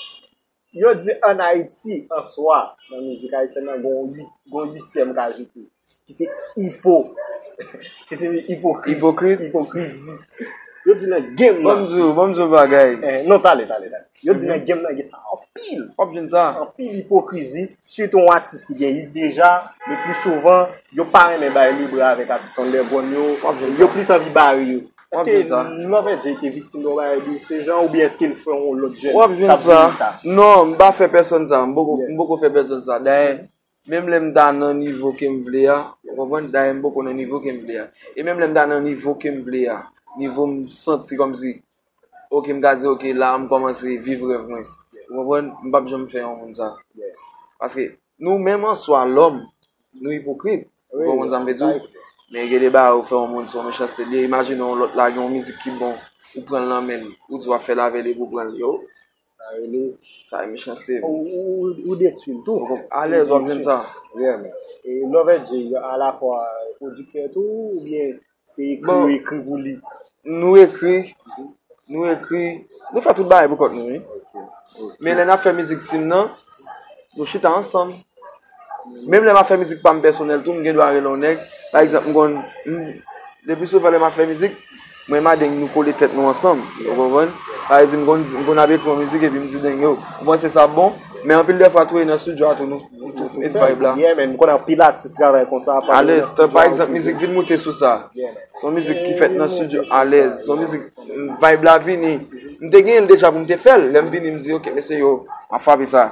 Yo di ann Ayiti, an swa, nan mizik ayisyèn nan, gon uit, gon uityèm k ajoute, ki se ipo, ki se ipokrit, ipokrit, ipokrizi. Yo di nan game nan. Ban m di w, ban m di w bagay. Eh, non, pale, pale, pale. Yo di nan game nan gen sa anpil. W ap jwenn sa. Anpil ipokrizi, sitou yon atis ki gen hit deja, le pli souvan, yo pa renmen bay lebra avèk atis underground yo, yo plis anvi bare yo. Èske Lover Jay te viktim de yon bagay de se jan, oubyen èske l fè yon lòt jèn k ap viv sa? Non, m pa fè pèsonn sa. M poko, m poko fè pèsonn sa. Dayè, menm lè m ta nan nivo ke m vle a, ou konprann? Dayè, m poko nan nivo ke m vle a. E menm lè m ta nan nivo ke m vle a, nivo m santi kòmsi, ok, m ka di, ok, la a m kòmanse viv rèv mwen. Ou konprann? M p ap janm fè yon moun sa. Paske nou menm an swa, lòm, nou ipokrit. Ou konprann sa m vle di w? Men gen de bagay ou fè yon moun, se yon mechanste li ye. Imajine yon lòt lage yon mizik ki bon, ou pran l nan men l, ou di w ap fè l avè l epi ou pran l. Yo, sa rele, sa e mechanste. Ou, ou, ou detwi l tou. Alèz, w ap jwenn sa. Yeah, man. E Lover Jay, alafwa pwodiktè tou, oubyen se ekri, ekri pou li? Nou ekri, nou ekri, nou fè tout bagay pou kont nou, wi. Men lè n ap fè mizik Team nan, nou chita ansanm. Menm lè m ap fè mizik pa m pèsonèl tou, m gen dwa rele yon nèg. Pa egzanp, m konn, m, le pli souvan lè m ap fè mizik, mwen e Madeng nou kole tèt nou ansanm. Ou konprann? Pa egzanp, m konn, m konn ap ekri yon mizik epi m di Deng, yo, ou panse sa ap bon? Men anpil dè fwa tou e nan estidyo a tou nou, nou tou met vibe la. Yeah, man, m konnen anpil atis travay konsa. Alèz, pa egzanp, mizik Vin Moute sou sa. Se yon mizik ki fèt nan estidyo alèz. Se yon mizik, vibe la vini. M te genyen l deja pou m te fè l. Lè m vini, m di, "Ok, mesye yo, m ap frape sa."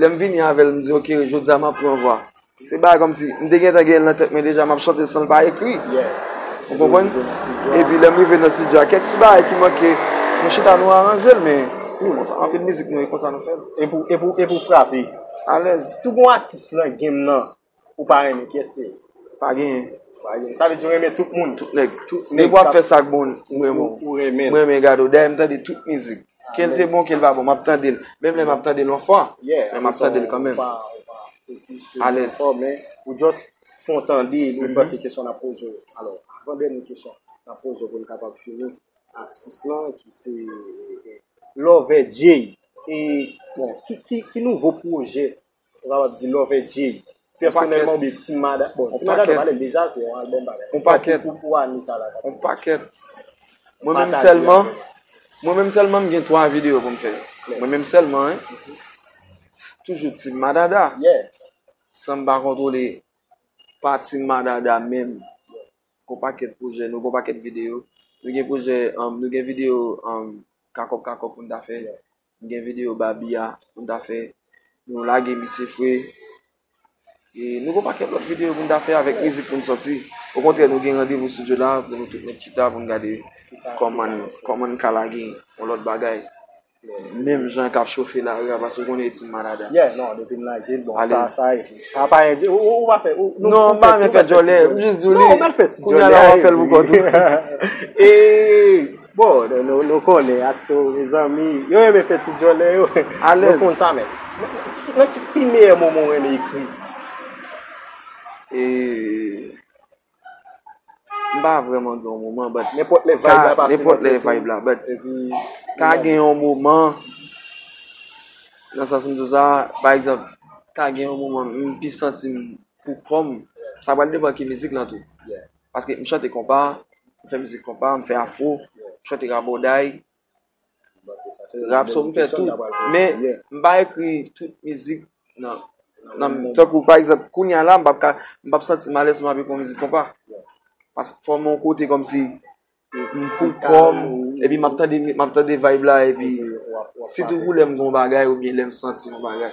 Lè m vini avè l, m di, "Ok, jodi a m ap pran vwa." Se bagay kòmsi, m te gentan genyen l nan tèt mwen deja, m ap chante l san l pa ekri. Ou konprann? Epi lè m rive nan estidyo a, kèk ti bagay ki manke, nou chita nou aranje l, men konsa, anpil mizik nou, e konsa nou fè l. E pou, e pou, e pou frape. Alèz. Si w gon atis nan game nan, ou pa renmen, kiyès se? Pa genyen. Pa genyen. Sa vle di w renmen tout moun. Tout nèg. Tout nèg. Depi w ap fè sa k bon, ou renmen. Ou renmen. M renmen gade w. Dayè, m tande tout mizik. Ke l te bon, ke l pa bon, m ap tande l. Menm lè m ap tande l yon fwa, men m ap tande l kanmenm. Alèz. Men ou just fè w tande l, ou panse kesyon n ap poze w. Alò, avan dènye kesyon n ap poze w pou n kapab fini, atis lan ki se Lover Jay. E, bon, ki, ki, ki nouvo pwojè ou kapab di Lover Jay pèsonèlman oubyen Team Madada? Bon, Team Madada, m pale l deja, se yon albòm bagay. Yon pakèt. Pou, pou, pou ane sa la. Yon pakèt. Mwen menm sèlman, mwen menm sèlman, m gen twa videyo pou m fè. Mwen menm sèlman, hein. Toujou Team Madada. San m pa kontwole pa Team Madada menm. Gon pakèt pwojè, nou gon pakèt videyo. Nou gen pwojè, um, nou gen videyo, um, Kakòb Kakòb pou n ta fè. Nou gen videyo Babi a pou n ta fè. Nou lage misye fre. E nou gon pakèt lòt videyo pou n ta fè avèk mizik pou n sòti. Okontrè, nou gen randevou studio la pou nou tout met chita pou n gade kòman, kòman n ka lage yon lòt bagay. Menm jan k ap chofe lari a, paske ou konnen e Team Madada. Yeah, non, depi n lage l, bon, sa, sa, sa pa, ou, ou pa fè, ou, nou, non, m pa renmen fè djòlè, m jis di w li. Non, ou mal fè ti djòlè. Kounye a la, w ap fè l pou kò tou. E, bon, nou, nou, nou konnen, Atso, mezanmi, yo renmen fè ti djòlè, yo. Alèz. Nou konn sa, men. Nan ki pi meyè moman w renmen ekri? E, M pa vrèman gen yon moman, but nenpòt lè vibe la pase, nenpòt lè vibe la, but ka gen yon moman, nan sans m di w sa, pa egzanp, ka gen yon moman, m pi santi m pou kò m, sa pral depann ki mizik lan tou. Paske m chante konpa, m fè mizik konpa, m fè afro, m chante rabòday, rap, so m fè tout. Men, m pa ekri tout mizik nan, nan, tankou, pa egzanp, kounye a la, m p ap ka, m p ap santi m alèz pou m ap ekri yon mizik konpa. Paske fò m yon kote kòmsi m pou kò m, epi m ap tande, m ap tande vibe la, epi sitou pou lè m gen yon bagay oubyen lè m santi yon bagay.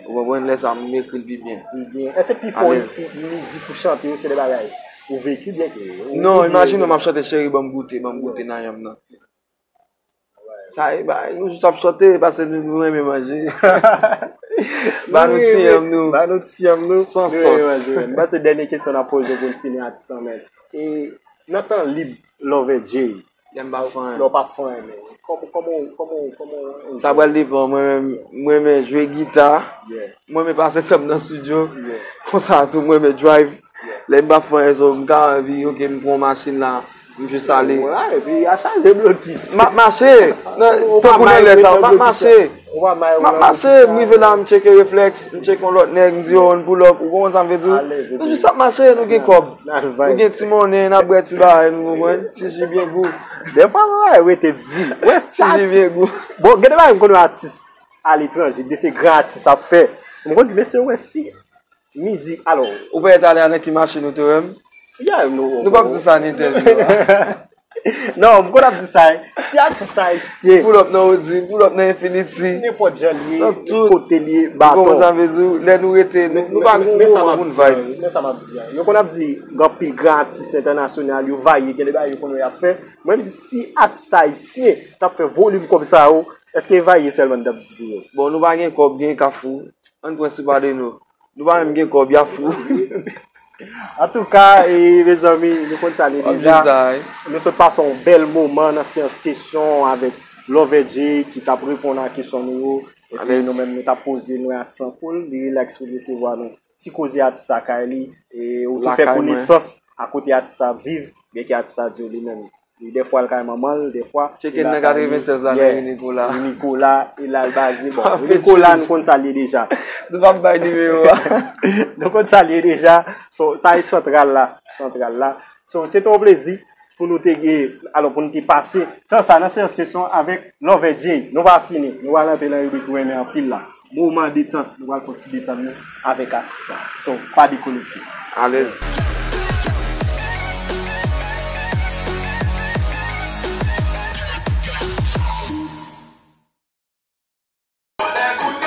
Ou konprann? Lè sa a, m ekri l pi byen. Pi byen. Èske pi fò ekri mizik ou chante yo, se de bagay ou veki, byen ke ou... Non, imajine w m ap chante cheri, ban m goute, ban m goute nan yanm nan. Sa e bay, nou jis ap chante, paske nou, nou renmen manje. Ba nou ti yanm nou. Ba nou ti yanm nou. San sòs. M panse dènye kesyon n ap poze w pou n fini, atis lan, men. E nan tan lib Lover Jay, lè m pa fè anyen, lè w pa fè anyen, men kòman, kòman, kòman, kòman... Sa pral depann, mwen menm, mwen renmen jwe gita. Mwen renmen pase tan m nan studio. Konsa tou, mwen renmen drive. Lè m pa fè anyen, so, m ka anvi, ok, m pran machin la, m jis ale. Epi a chaje blokis. M ap mache. Tankou nan lè sa, m ap mache. M ap mache, m rive la, m tcheke reflèks, m tcheke yon lòt nèg, m di, yo, n pull up, ou konprann sa m vle di w? Nou jis ap mache, nou gen kòb. Nou gen ti monnen, n ap bwè ti bagay, nou konprann? Ti ji byen gou. Dèfwa, mwen rete di. Ti ji byen gou. Bon, gen de bagay m konn wè atis aletranje, de se gran atis ap fè. M konn di, mesye, wè si mizik, alò. Ou pèmèt ale a nan ki machin ou te wè m? Nou p ap di sa nan entèvyou a. Non, m konn ap di sa, si atis ayisyen pull up nan Audi, pull up nan Infiniti, nenpòt jan l ye, kote l ye, baton. Ou konprann sa m vle di w? Lè nou rete, nou, nou pa gen yon moman pou n vibe. Men sa m ap di a. Yo konn ap di, gen anpil gran atis entènasyonal, yo varye, gen de bagay yo konn wè y ap fè. Mwen, m di, si atis ayisyen t ap fè volim kòb sa yo, èske varye sèlman n t ap di pou yo? Bon, nou pa gen kòb, gen kafou. Ann pran sipa de nou. Nou pa menm gen kòb, y a fou. Antouka, e, mezanmi, nou konn sa l ye deja. Nou sot pase yon bèl moman nan seyans kesyon avèk Lover Jay ki t ap reponn a kesyon nou yo. Epi nou menm, nou t ap poze, nou wè atis lan cool, li rilaks pou l resevwa nou. Ti koze atis sa kay li, e ou tou fè konesans akote atis sa ap viv, byen ke atis sa di w li menm. Li dèfwa l kay manman l, dèfwa. Tcheke n nan katrevennsèz la, nan ri Nikola. Ri Nikola, e la l baze. Bon, ri Nikola, nou konn sa l ye deja. Nou p ap bay nimewo a. Nou konn sa l ye deja. So, sa e santral la. Santral la. So, se te yon plezi pou nou te gen, alò, pou nou te pase tan sa nan seyans kesyon avèk Lover Jay. Nou pa fini. Nou pral antre nan ribrik nou renmen anpil la. Moman detant, nou pral fè yon ti detann nou avèk atis sa. So, pa dekonekte. Alèz.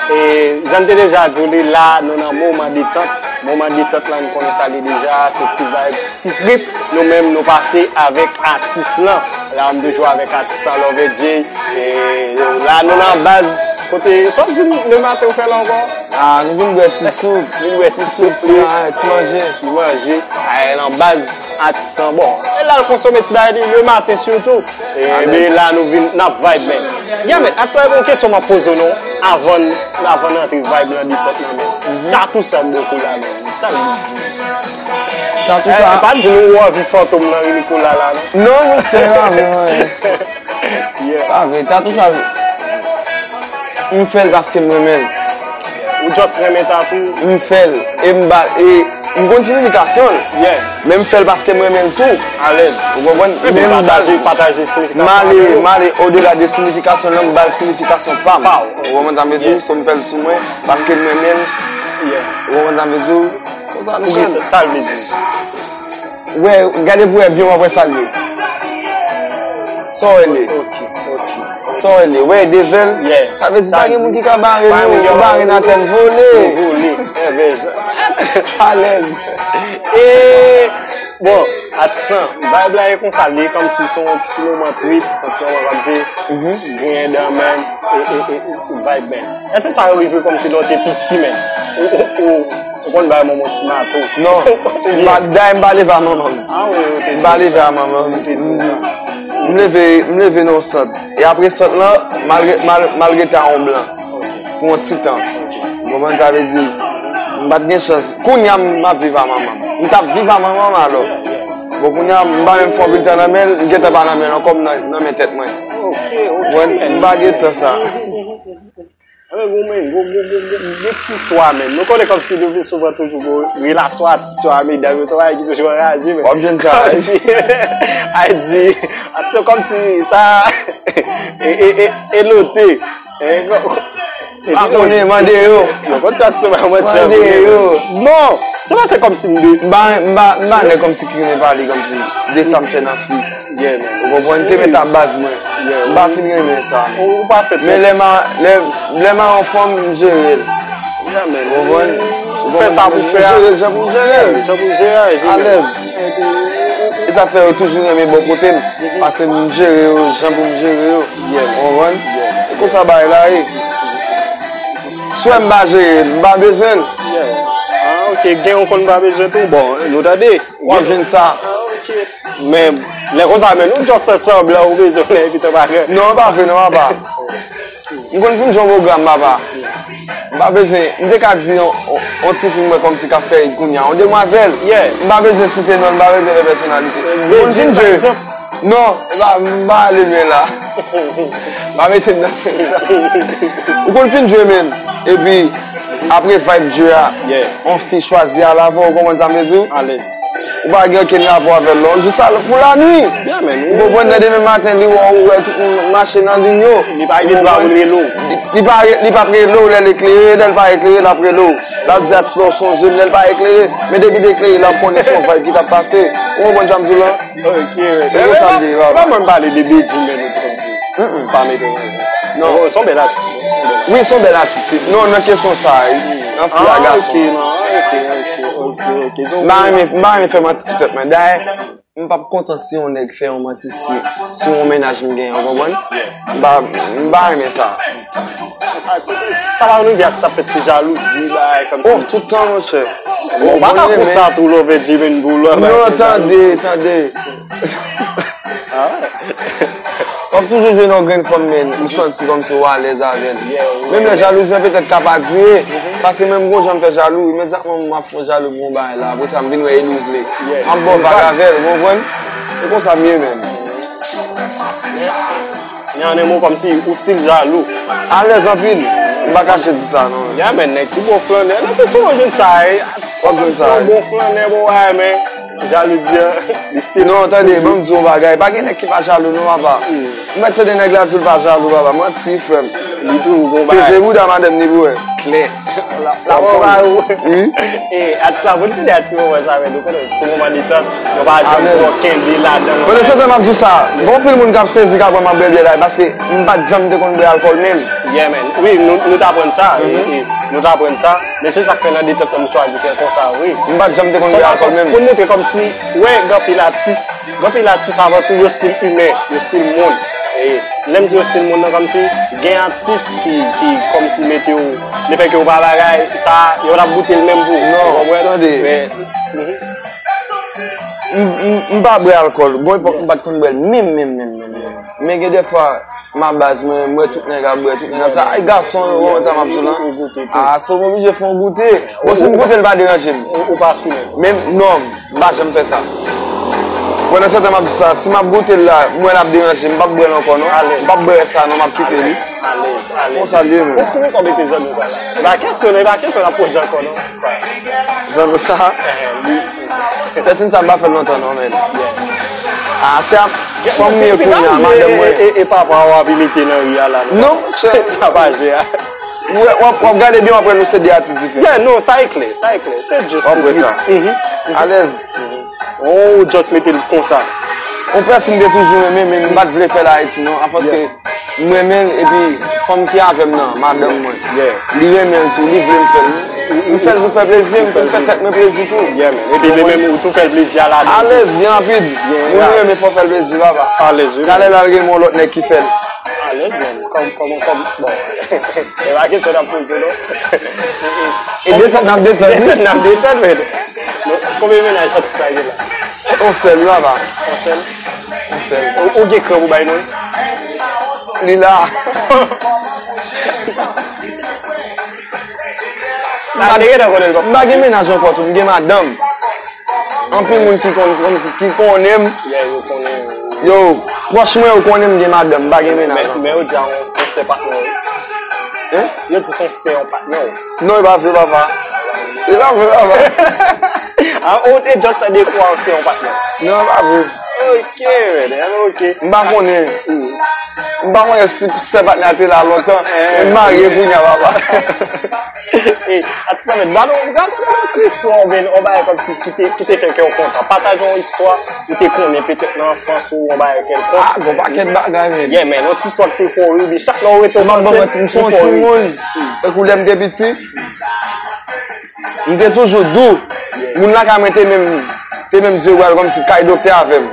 E, jan m te deja di w li la, nou nan moman detant. Moman detant la, nou konnen sa li deja, se ti vibes, ti trip. Nou menm, nou pase avèk atis lan. La, m toujou avèk atis lan, Lover Jay. E la, nou nan baz. Kote, sa w di m, le maten ou fè la ankò? Ah, nou vin bwè ti soup. Vin bwè ti soup, ti, ah, ti manje. Ti manje. Ah, nan baz, atis lan, bon. E la, l konsome ti bagay li, le maten sitou. E, men la, nou vin, n ap vibe, men. Gen, men, atis lan, yon kesyon m ap poze w, non, avan, avan n antre vibe nan detant lan, men. Tatou sa m bò kou la, men. Sa l vle di? Tatou sa. Eh, pa di nou ou anvi fantom nan ri Nikola la, non? Non, monchè, pa vre, non. Yeah. Pa vre, tatou sa, m fè l paske m renmen l. Ou just renmen tatou? M fè l. E m ba, e M konn siyifikasyon l, men m fè l paske m renmen l tou. Ou konprann? Men m ba, m ale, m ale odela de siyifikasyon l lan, m ba l siyifikasyon pa m. Ou konprann sa m vle di w? So m fè l sou mwen paske m renmen l. Ou konprann sa m vle di w? Konsa nou fè l. Sa l vle di? Wè, gade pou wè byen, w ap wè sa l ye. Sa w wè l ye? Sa w wè l ye? Wè, de zèl? Sa vle di pa gen moun ki ka bare nou, bare n atè n vole. Alèz. E, bon, atis lan, vibe la e konsa, li kòmsi se yon ti moman trip, yon ti moman kòmsi griyen dan men, e, e, e, e, vibe men. Èske sa yo rive kòmsi lè w te piti men? Ou, ou, ou, ou konn bay manman w ti mato? Non, m pa, dayè m pa leve a manman m. Ah wi, ou te di m pa leve a manman m. Ou te di m sa. M leve, m leve nan yon sant. E apre sant lan, m al re-, m al, m al rete a yon blan pou yon ti tan. Ou konprann sa vle di? M pa t gen chans. Kounye a m ap viv a manman m. M t ap viv a manman m alò. Bon, kounye a m pa menm fè yon pil tan nan men l, m gentan pa nan men l ankò, m nan, nan men tèt mwen. Ou konprann? M pa gen tan sa. Anben, gwo men, gwo, gwo, gwo, gwo, gwo ti istwa, men. Nou konnen kòmsi nou vin souvan toujou gwo relasyon atis yo a medam yo, se yon bagay ki toujou anraje, men. W ap jwenn sa, wi. Kòmsi, a di, atis yo kòmsi sa, e, e, e, e note. E, pa konnen, mande yo. Yo konn sa, se pa manti. Mande yo. Non, se pa se kòmsi m de. M pa, m pa, m pa nèg kòmsi ki renmen pale kòmsi de sa m fè nan fi. Yeah, man. Ou konprann? Te met a baz mwen. Yeah, m pa fin renmen sa. Ou, ou pa fè men lè m a, lè, lè m a yon fanm, m jere l. Yeah, man. Ou konprann? Ou fè sa pou fè a. M jere l jan pou m jere l. Yeah, jan pou jere a, jere l. Alèz. E sa fè yo toujou renmen bò kote m. Paske m jere yo jan pou m jere yo. Yeah, man. Ou konprann? Yeah, man. E konsa bagay la ye. Swè m pa jere l, m pa bezwen l. Yeah. Ah, ok. Gen yon konn pa bezwen tou. Bon, nou tande. W ap jwenn sa. Ah, ok. Men, lè konsa, men nou just fè sanblan ou bezwen lè epi tan pa gen. Non, pa vre, non, papa. M konn fin jwe yon pwogram, papa. M pa bezwen, m te ka di yon, yon, yon tifi m wè kòmsi k ap fè it kounye a, yon demwazèl. Yeah. M pa bezwen site non l, m pa bezwen fè pèsonalite. M konn fin jwe. Non, m pa, m pa ale lwen la. M pa mete m nan sens sa. Ou konn fin jwe, men. Epi, apre vibe jwe a, yeah, yon fi chwazi al avè w, ou konprann sa m vle di w? Alèz. Ou pa gen okenn rapò avè l non. Jis al pou lanwi. Yeah, man. Ou konprann, nan demen maten, li wè w, ou wè tout moun mache nan liy yo. Li pa gen dwa pou l rele w. Li, li pa re-, li p ap rele w lè l eklere, lè l pa eklere, l ap rele w. L ap di atis la w sonje m, lè l pa eklere. Men depi l eklere, l ap konnen se yon vibe ki t ap pase. Ou konprann sa m di w lan? Ok, men, men, men, men mwen pale de Bedjine, men nou di kòmsi. Mm-mm. Pa mete nan sens sa. Non. Oh, se yon bèl atis. Wi, se yon bèl atis. Non, nan kesyon sa, nan fi a gason. Ah, ok, non, ok, ok, ok, ok. M pa renmen, m pa renmen fè manti sou tèt mwen. Dayè, m p ap kontan si yon nèg fè yon manti si, si yon mennaj m genyen, w konprann? M pa, m pa renmen sa. Sa, sa, sa pa rive atis sa fè ti jalouzi, bagay kòmsi. Oh, tout tan, monchè. Ou pa ka konsa tou, love Jimin pou love. Non, tande, tande. W ap toujou jwenn yon grenn fanm, men ou santi kòmsi w alèz avè l. Menm lè jalouzi an petèt ka pa dire, paske menm gon jan m fè jalou, imedyatman m ap fè jalou pou yon bagay la, apre sa m vin wè e li w vle. M ap ba w vag avè l, ou konprann? E konsa m ye menm. Men an en mo, kòmsi ou still jalou. Alèz anpil. M pa kache di sa, non. Yeah, men nèg ki bon flannè. Nan kesyon mwen jwenn sa, e. Ou jwenn sa, e. Bon flannè, bon, bagay, men jalouzi an, li still. Non, tande, ban m di w yon bagay. Pa gen nèg ki pa jalou, non, papa. M mèt tande nèg la di l pa jalou, papa. Manti, frè m. Li tou, bon bagay. Peze bouda madanm li pou wè. Klè. La, la, bon, ba ou. Wi. E, atis la, bon, nou te de a ti moman sa, men nou konnen, ti moman detant, nou pa janm twò kenbe ladan. Bon, nan sèten m ap di w sa, gen anpil moun k ap sezi, k ap wè m ap bwè byè la, paske m pa t janm te konn bwè alkòl menm. Yeah, man. Wi, nou, nou t aprann sa, e, e, nou t aprann sa, men se sa k fè nan detant nou chwazi fè l konsa, wi. M pa t janm te konn bwè alkòl menm. Pou n montre kòmsi, wè, gen anpil atis, gen anpil atis avan tou, yo still imen, yo still moun. E, lè m di yo still moun nan, kòmsi gen atis ki, ki kòmsi mete w, lefètke w pa bagay, sa, yo t ap goute l menm pou ou. Non, ou konprann? Tande. Men, mhm. M, m, m pa bwè alkòl. Gon epòk m pa t konn bwè l menm, menm, menm, menm, menm. Men gen de fwa, m a baz mwen, m wè tout nèg ap bwè, tout nèg ap sa. Ay, gason, ou konprann sa m ap di w lan? Ou goute tou. Ah, so m oblije fè yon goute. Bon, si m goute l, pa deranje m. Ou, ou pa fimen. Men, non. M pa janm fè sa. Pandan se tan m ap di sa, si m ap goute l la, m wè l ap deranje m, m p ap bwè l ankò non. M p ap bwè sa non, m ap kite li. Alèz, alèz. Konsa l ye menm. Pou, pou sa w mete zòn nou sa la. E pa kesyon, e pa kesyon n ap poze ankò non. Zanno sa. Pèsonn sa m pa fè l lontan non, men. A, se ap fanm m ye kounye a, madanm mwen. E, e, e papa w ap imite nan ri a la, non? Non, monchè. Sa pa jwe a. W ap, w ap gade byen, w ap wè nou se de atis diferan. Yeah, non, sa e klè, sa e klè. Se just. W ap wè sa. Alèz. Oh, just mete l konsa. Yon pèsonn m te toujou renmen, men m pa t vle fè l Ayiti non, afòs ke m renmen l, epi fanm ki avè m nan, madanm mwen. Li renmen l tou, li vle m fè l. M fè l pou fè plezi, m tou fè tèt mwen plezi tou. Yeah, man. Epi li menm, ou tou fè l plezi a la. Alèz, byen rapid. Moun renmen fò fè l plezi, papa. Alèz, wi. Talè l al gen yon lòt nèg ki fè l. Alèz, man. Kòm, kòm, kòm, bon. E pa kesyon n ap poze, non. E detann, n ap detann, wi. Detann, n ap detann, men. Konbyen mennaj atis sa gen la? On sèl, wi, papa. On sèl? On sèl. Ou, ou gen kran pou bay non? Li la. Sa te gentan konnen l kòm. M pa gen mennaj ankò tou, m gen madanm. Anpil moun ki konn, kòmsi, ki konnen m. Yeah, yo konnen. Yo, pwòch mwen yo konnen m gen madanm, m pa gen mennaj ankò. Men, men yo di a yon, yon sè patnè w. Hein? Yo di se yon sè yon patnè w. Non, e pa vre, papa. E pa vre, papa. A, ou te just tande kwa yon sè yon patnè w. Non, e pa vre. Ok, man, ok. M pa konnen. M pa konnen si sè patnè a te la lontan. Men m marye kounye a, papa. E, atis sa, men, ba nou, rakonte nou ti istwa, oubyen yon bagay kòmsi ki te, ki te fè kè w kontan. Pataje yon istwa ou te konnen petèt nan anfans ou, yon bagay kèlkonk. Ah, gon pakèt bagay, men. Yeah, men, yon ti istwa ki te fè w ri, chak lè w rete w panse, m se yon timoun. Tankou lè m te piti, m te toujou dou. Moun lakay mwen te menm, te menm di yo pral kòmsi kay doktè avè m.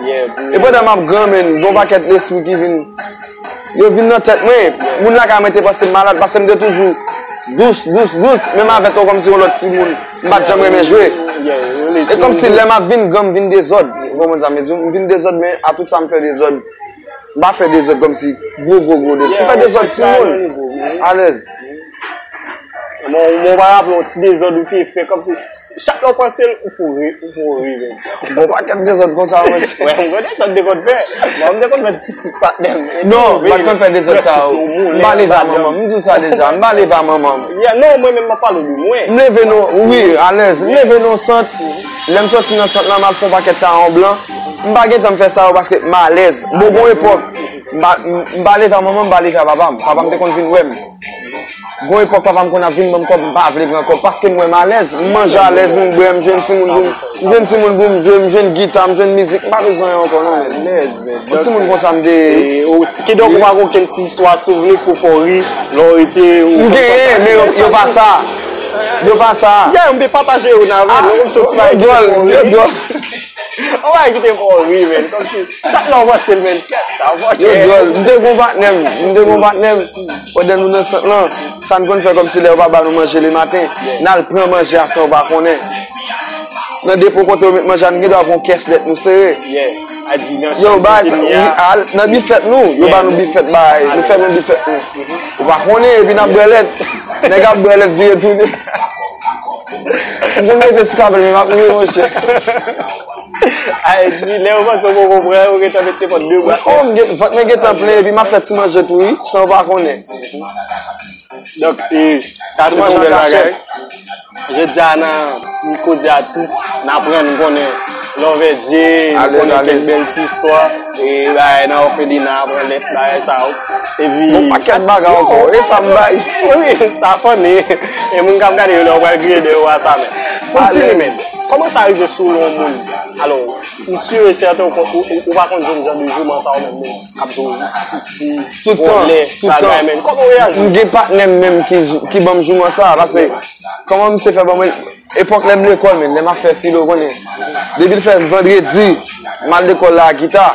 E pandan m ap gran, men, gon pakèt lespri ki vin, yo vin nan tèt mwen. Moun lakay mwen te panse m malad, paske m te toujou dous, dous, dous. Menm avèk yo kòmsi yon lòt timoun, m pa t janm renmen jwe. E kòmsi lè m ap vin gran, m vin dezòd. Ou konprann sa m vle di w? M vin dezòd, men a tout sa m fè dezòd. M pa fè dezòd kòmsi gwo, gwo, gwo dezòd. M fè dezòd timoun. Alèz. Bon, bon, m pa raple yon ti dezòd ou te fè, kòmsi chak lè w panse l, ou pou ri, ou pou ri, men. Bon, pakèt dezòd konsa, monchè. Wè, m konn dezòd te konn fè. Bon, m te konn fè ti sik patnè m. Non, m pa t konn fè dezòd sa yo. M pa leve a manman m. M di w sa deja, m pa leve a manman m. Yeah, non, mwen menm, m ap pale de mwen. M leve non, wi, alèz. M leve non sant. Lè m soti nan sant lan, m al fè yon pakèt tawon blan. M pa gentan m fè sa yo paske m alèz. Bon, gon epòk, m pa, m, m pa leve a manman m, m pa leve a papa m. Papa m te konn vin wè m. Gon epòk papa m konn ap vin ban m kòb, m pa vle pran kòb, paske m wè m alèz, m manje alèz, m bwè, m jwenn timoun pou m, m jwenn timoun pou m jwe, m jwenn gita, m jwenn mizik, m pa bezwen anyen ankò non, men. Alèz, men. Yon timoun konsa m te ye. Kidonk ou pa gen okenn ti istwa souvni pou fè w ri, lè w rete, ou... M genyen, men yo, yo pa sa. Yo pa sa. Yeah, m te pataje youn avè nou, kòmsi yon ti bagay ki fè w ri. Yo dwòl, yo dwòl. Yon bagay ki te fè w ri, men. Kòmsi, chak lè w panse l, men, kèt, sa fò kè. Yo dwòl. M te gon patnè m. M te gon patnè m. Pandan nou nan sant lan, sa n konn fè kòmsi lè yo pa ba nou manje lematen, n al pran manje a san yo pa konnen. Nan depo kote yo met manje a, n gen dwa pran yon kès lèt nou sere. Yo ba, wi, al nan bifèt nou. Yo ba nou bifèt, bay. Nou fèmen bifèt nou. Ou pa konnen, epi n ap bwè lèt. Nèg ap bwè lèt, vire tounen. M konn rete sou kabèl, men m ap ri, monchè. Ayiti, lè yo panse w poko pran, yo gentan mete kòd de bwa. Oh, m gen, vant mwen gentan plen, epi m ap fè ti manje tou, wi, san yo pa konnen. Donk, e, sa se yon bèl bagay. Jodi a, nan ti koze atis, n aprann konnen Lòvè Dje, nou konnen kèk bèl ti istwa, e, bagay nan òfelina, pran lèt, bagay sa yo. Epi, yon pakèt bagay ankò, e sa m bay. Wi, sa funny. E moun k ap gade yo la, yo pral griyen dèyè yo a sa menm. Pou n fini, men, kòman sa rive sou yon moun? Alò, m si e sèten ou, ou, ou pa konn jwenn jan de jouman sa yo menm, men k ap di w sisi, vòlè, bagay, men. Kòman w reyaji? M gen patnè m menm ki, ki ban m jouman sa, paske kòman misye fè ban mwen, epòk lè m lekòl, men, lè m ap fè filo, konnen. Depi l fè vandredi, m al lekòl la a gita.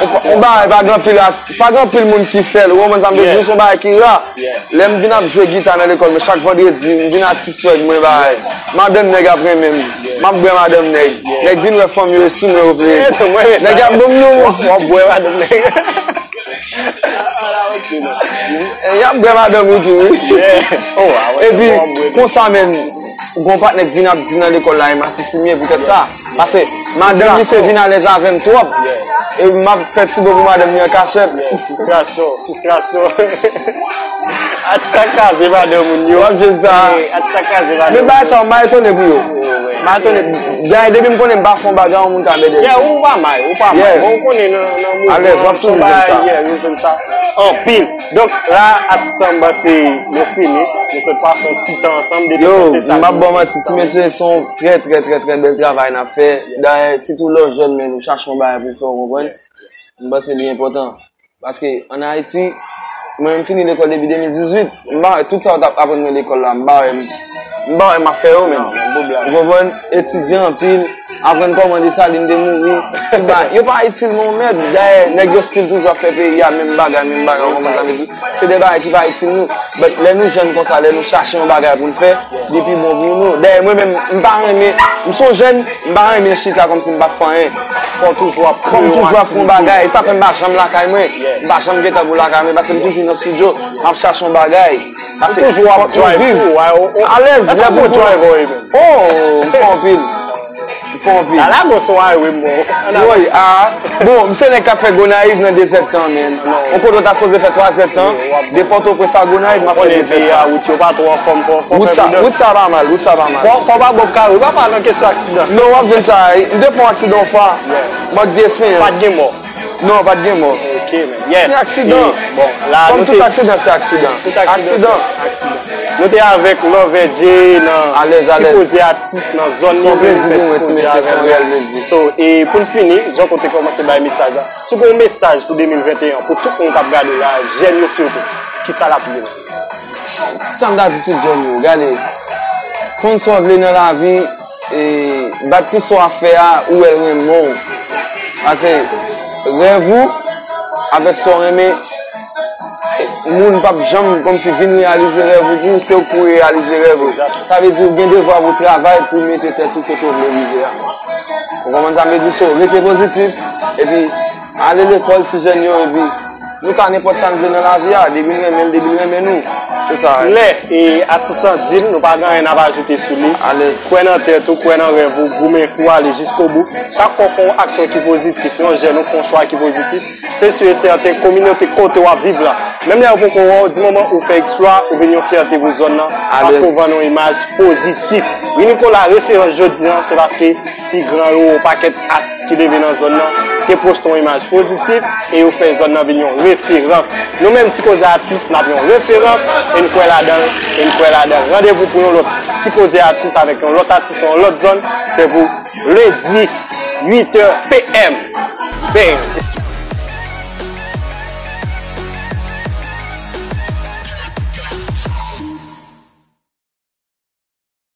On, on bagay pa gen anpil at-, pa gen anpil moun ki fè l, ou konprann sa m vle di w, se yon bagay ki ra. Lè m vin ap jwe gita nan lekòl, men chak vandredi, m vin atis swag mwen, bagay. Madanm nèg ap renmen m. M ap bwè madanm nèg. Nèg vin wè fanm yo, e sou mwen yo vle. Nèg ap ban m non. W ap bwè madanm nèg. Y ap bwè madanm ou tou, wi. Epi, konsa menm, gon patnè k vin ap di nan lekòl la, e masisi m ye poutèt sa. Paske madanm misye vin alèz avè m twòp. E m ap fè ti bo pou madanm li an kachèt. Fristrasyon, fristrasyon. Atis sa kraze madanm moun yo. W ap jwenn sa. Eh, atis sa kraze madanm moun yo. Men bagay sa, m pa etone pou yo. M pa etone. Dayè, depi m konnen m pa fè yon bagay, yon moun ka mède m. Yeah, ou pa mal, ou pa mal. Yeah. Bon, ou konnen nan, nan mouvman, w ap toujou jwenn sa. Yeah, yo jwenn sa anpil. Donk, la, atis sa, m panse nou fini. Nou sot pase yon ti tan ansanm, depi yo, m ap ba w manti, ti mesye, se yon trè, trè, trè, trè bèl travay n ap fè. Dayè, sitou lè w jèn, men nou chache yon bagay pou fè, w konprann? M panse li enpòtan. Paske ann Ayiti, mwen menm fini lekòl depi de mil dizuit, m pa wè tout sa yo t ap aprann mwen lekòl la, m pa wè m, m pa wè m ap fè yo menm. Ou konprann? Etidye anpil, aprann kòman Desalin te mouri. Yo pa itil mwen yon mèd. Dayè, nèg yo still toujou ap fè peyi a menm bagay, menm bagay, ou konprann sa m vle di? Se de bagay ki pa itil nou. But lè nou jèn konsa, lè nou chache yon bagay pou n fè, li pi bon pou nou. Dayè, mwen menm, m pa renmen, m se yon jèn, m pa renmen chita kòmsi m pa t fè anyen. Fò w toujou ap kreye yon aktivite. Fò m toujou ap fè yon bagay. E sa fè m pa janm lakay mwen. M pa janm gen tan pou lakay mwen, paske m toujou nan estidyo, m ap chache yon bagay. Paske fòk nou viv. Ou toujou ap drive tou, ou, ou, ou, alèz, èske lè pou driver ou ye menm? Oh, m fè anpil. M fè anpil. Alago se yon highway, bro. Woy, ah. Bon, m se nèg k ap fè Gonayiv nan de zèdtan, man. Yon kote w ta sipoze fè twa zèdtan. De Pòtoprens a Gonayiv, m ap fè de zèdtan. Wout yo pa twò anfòm, fò, fò fè prudans. Wout sa pa mal, wout sa pa mal. Fò, fò pa bò kare, pa pale nan kesyon aksidan. Non, w ap jwenn sa. M te fè yon aksidan yon fwa. Mòd de espeyans. Pa t gen mò. Non, pa t gen mò. Ok, man. Yeah. Se aksidan. Bon, la, kòm tout aksidan, se aksidan. Tout aksidan, se aksidan. Nou te avèk Love J nan Ti Koze Atis nan zòn li, li fè ti koze avè l. So, e pou n fini, jan kote kòmanse bay mesaj la. Si w gen yon mesaj pou de mil venteyen an, pou tout moun k ap gade w la, jèn yo sitou, kisa l ap ye la? Sa m ta di tout jèn yo, gade, konn sa w vle nan lavi, e bat pou sa w ap fè a, ou wè l renmen w. Paske rèv ou, avèk sa w renmen, moun p ap janm kòmsi vin reyalize rèv ou pou ou, se ou k pou reyalize rèv ou. Sa vle di ou gen devwa pou w travay pou w mete tèt ou kote w vle rive a. Ou konprann sa m vle di? So, rete pozitif, epi ale lekòl, ti jèn yo, epi nou ka nenpòt sa n vle nan lavi a, depi n renmen l, depi l renmen nou. Se sa. Lè, e, atis lan di l, nou pa gen anyen n ap ajoute sou li. Kwè nan tèt ou, kwè nan rèv ou, goumen pou ale jiskobou. Chak fwa w fè yon aksyon ki pozitif, yon jèn ou fè yon chwa ki pozitif, se si e sèten kominote kote w ap viv la, menm lè yo poko wè w, di moman ou fè eksplwa, ou vin yon fyète pou zòn nan, paske ou vann yon imaj pozitif. Wi Nicolas, referans jodi an, se paske pi gran yo, yon pakèt atis ki leve nan zòn nan, te pwojte yon imaj pozitif e yo fè zòn nan vin yon referans. Nou menm Ti Koze Atis, n ap yon referans e n kwè ladan l, e n kwè ladan l. Randevou pou yon lòt Ti Koze Atis avèk yon lòt atis nan yon lòt zòn, se pou lendi, uit è p m. Bang!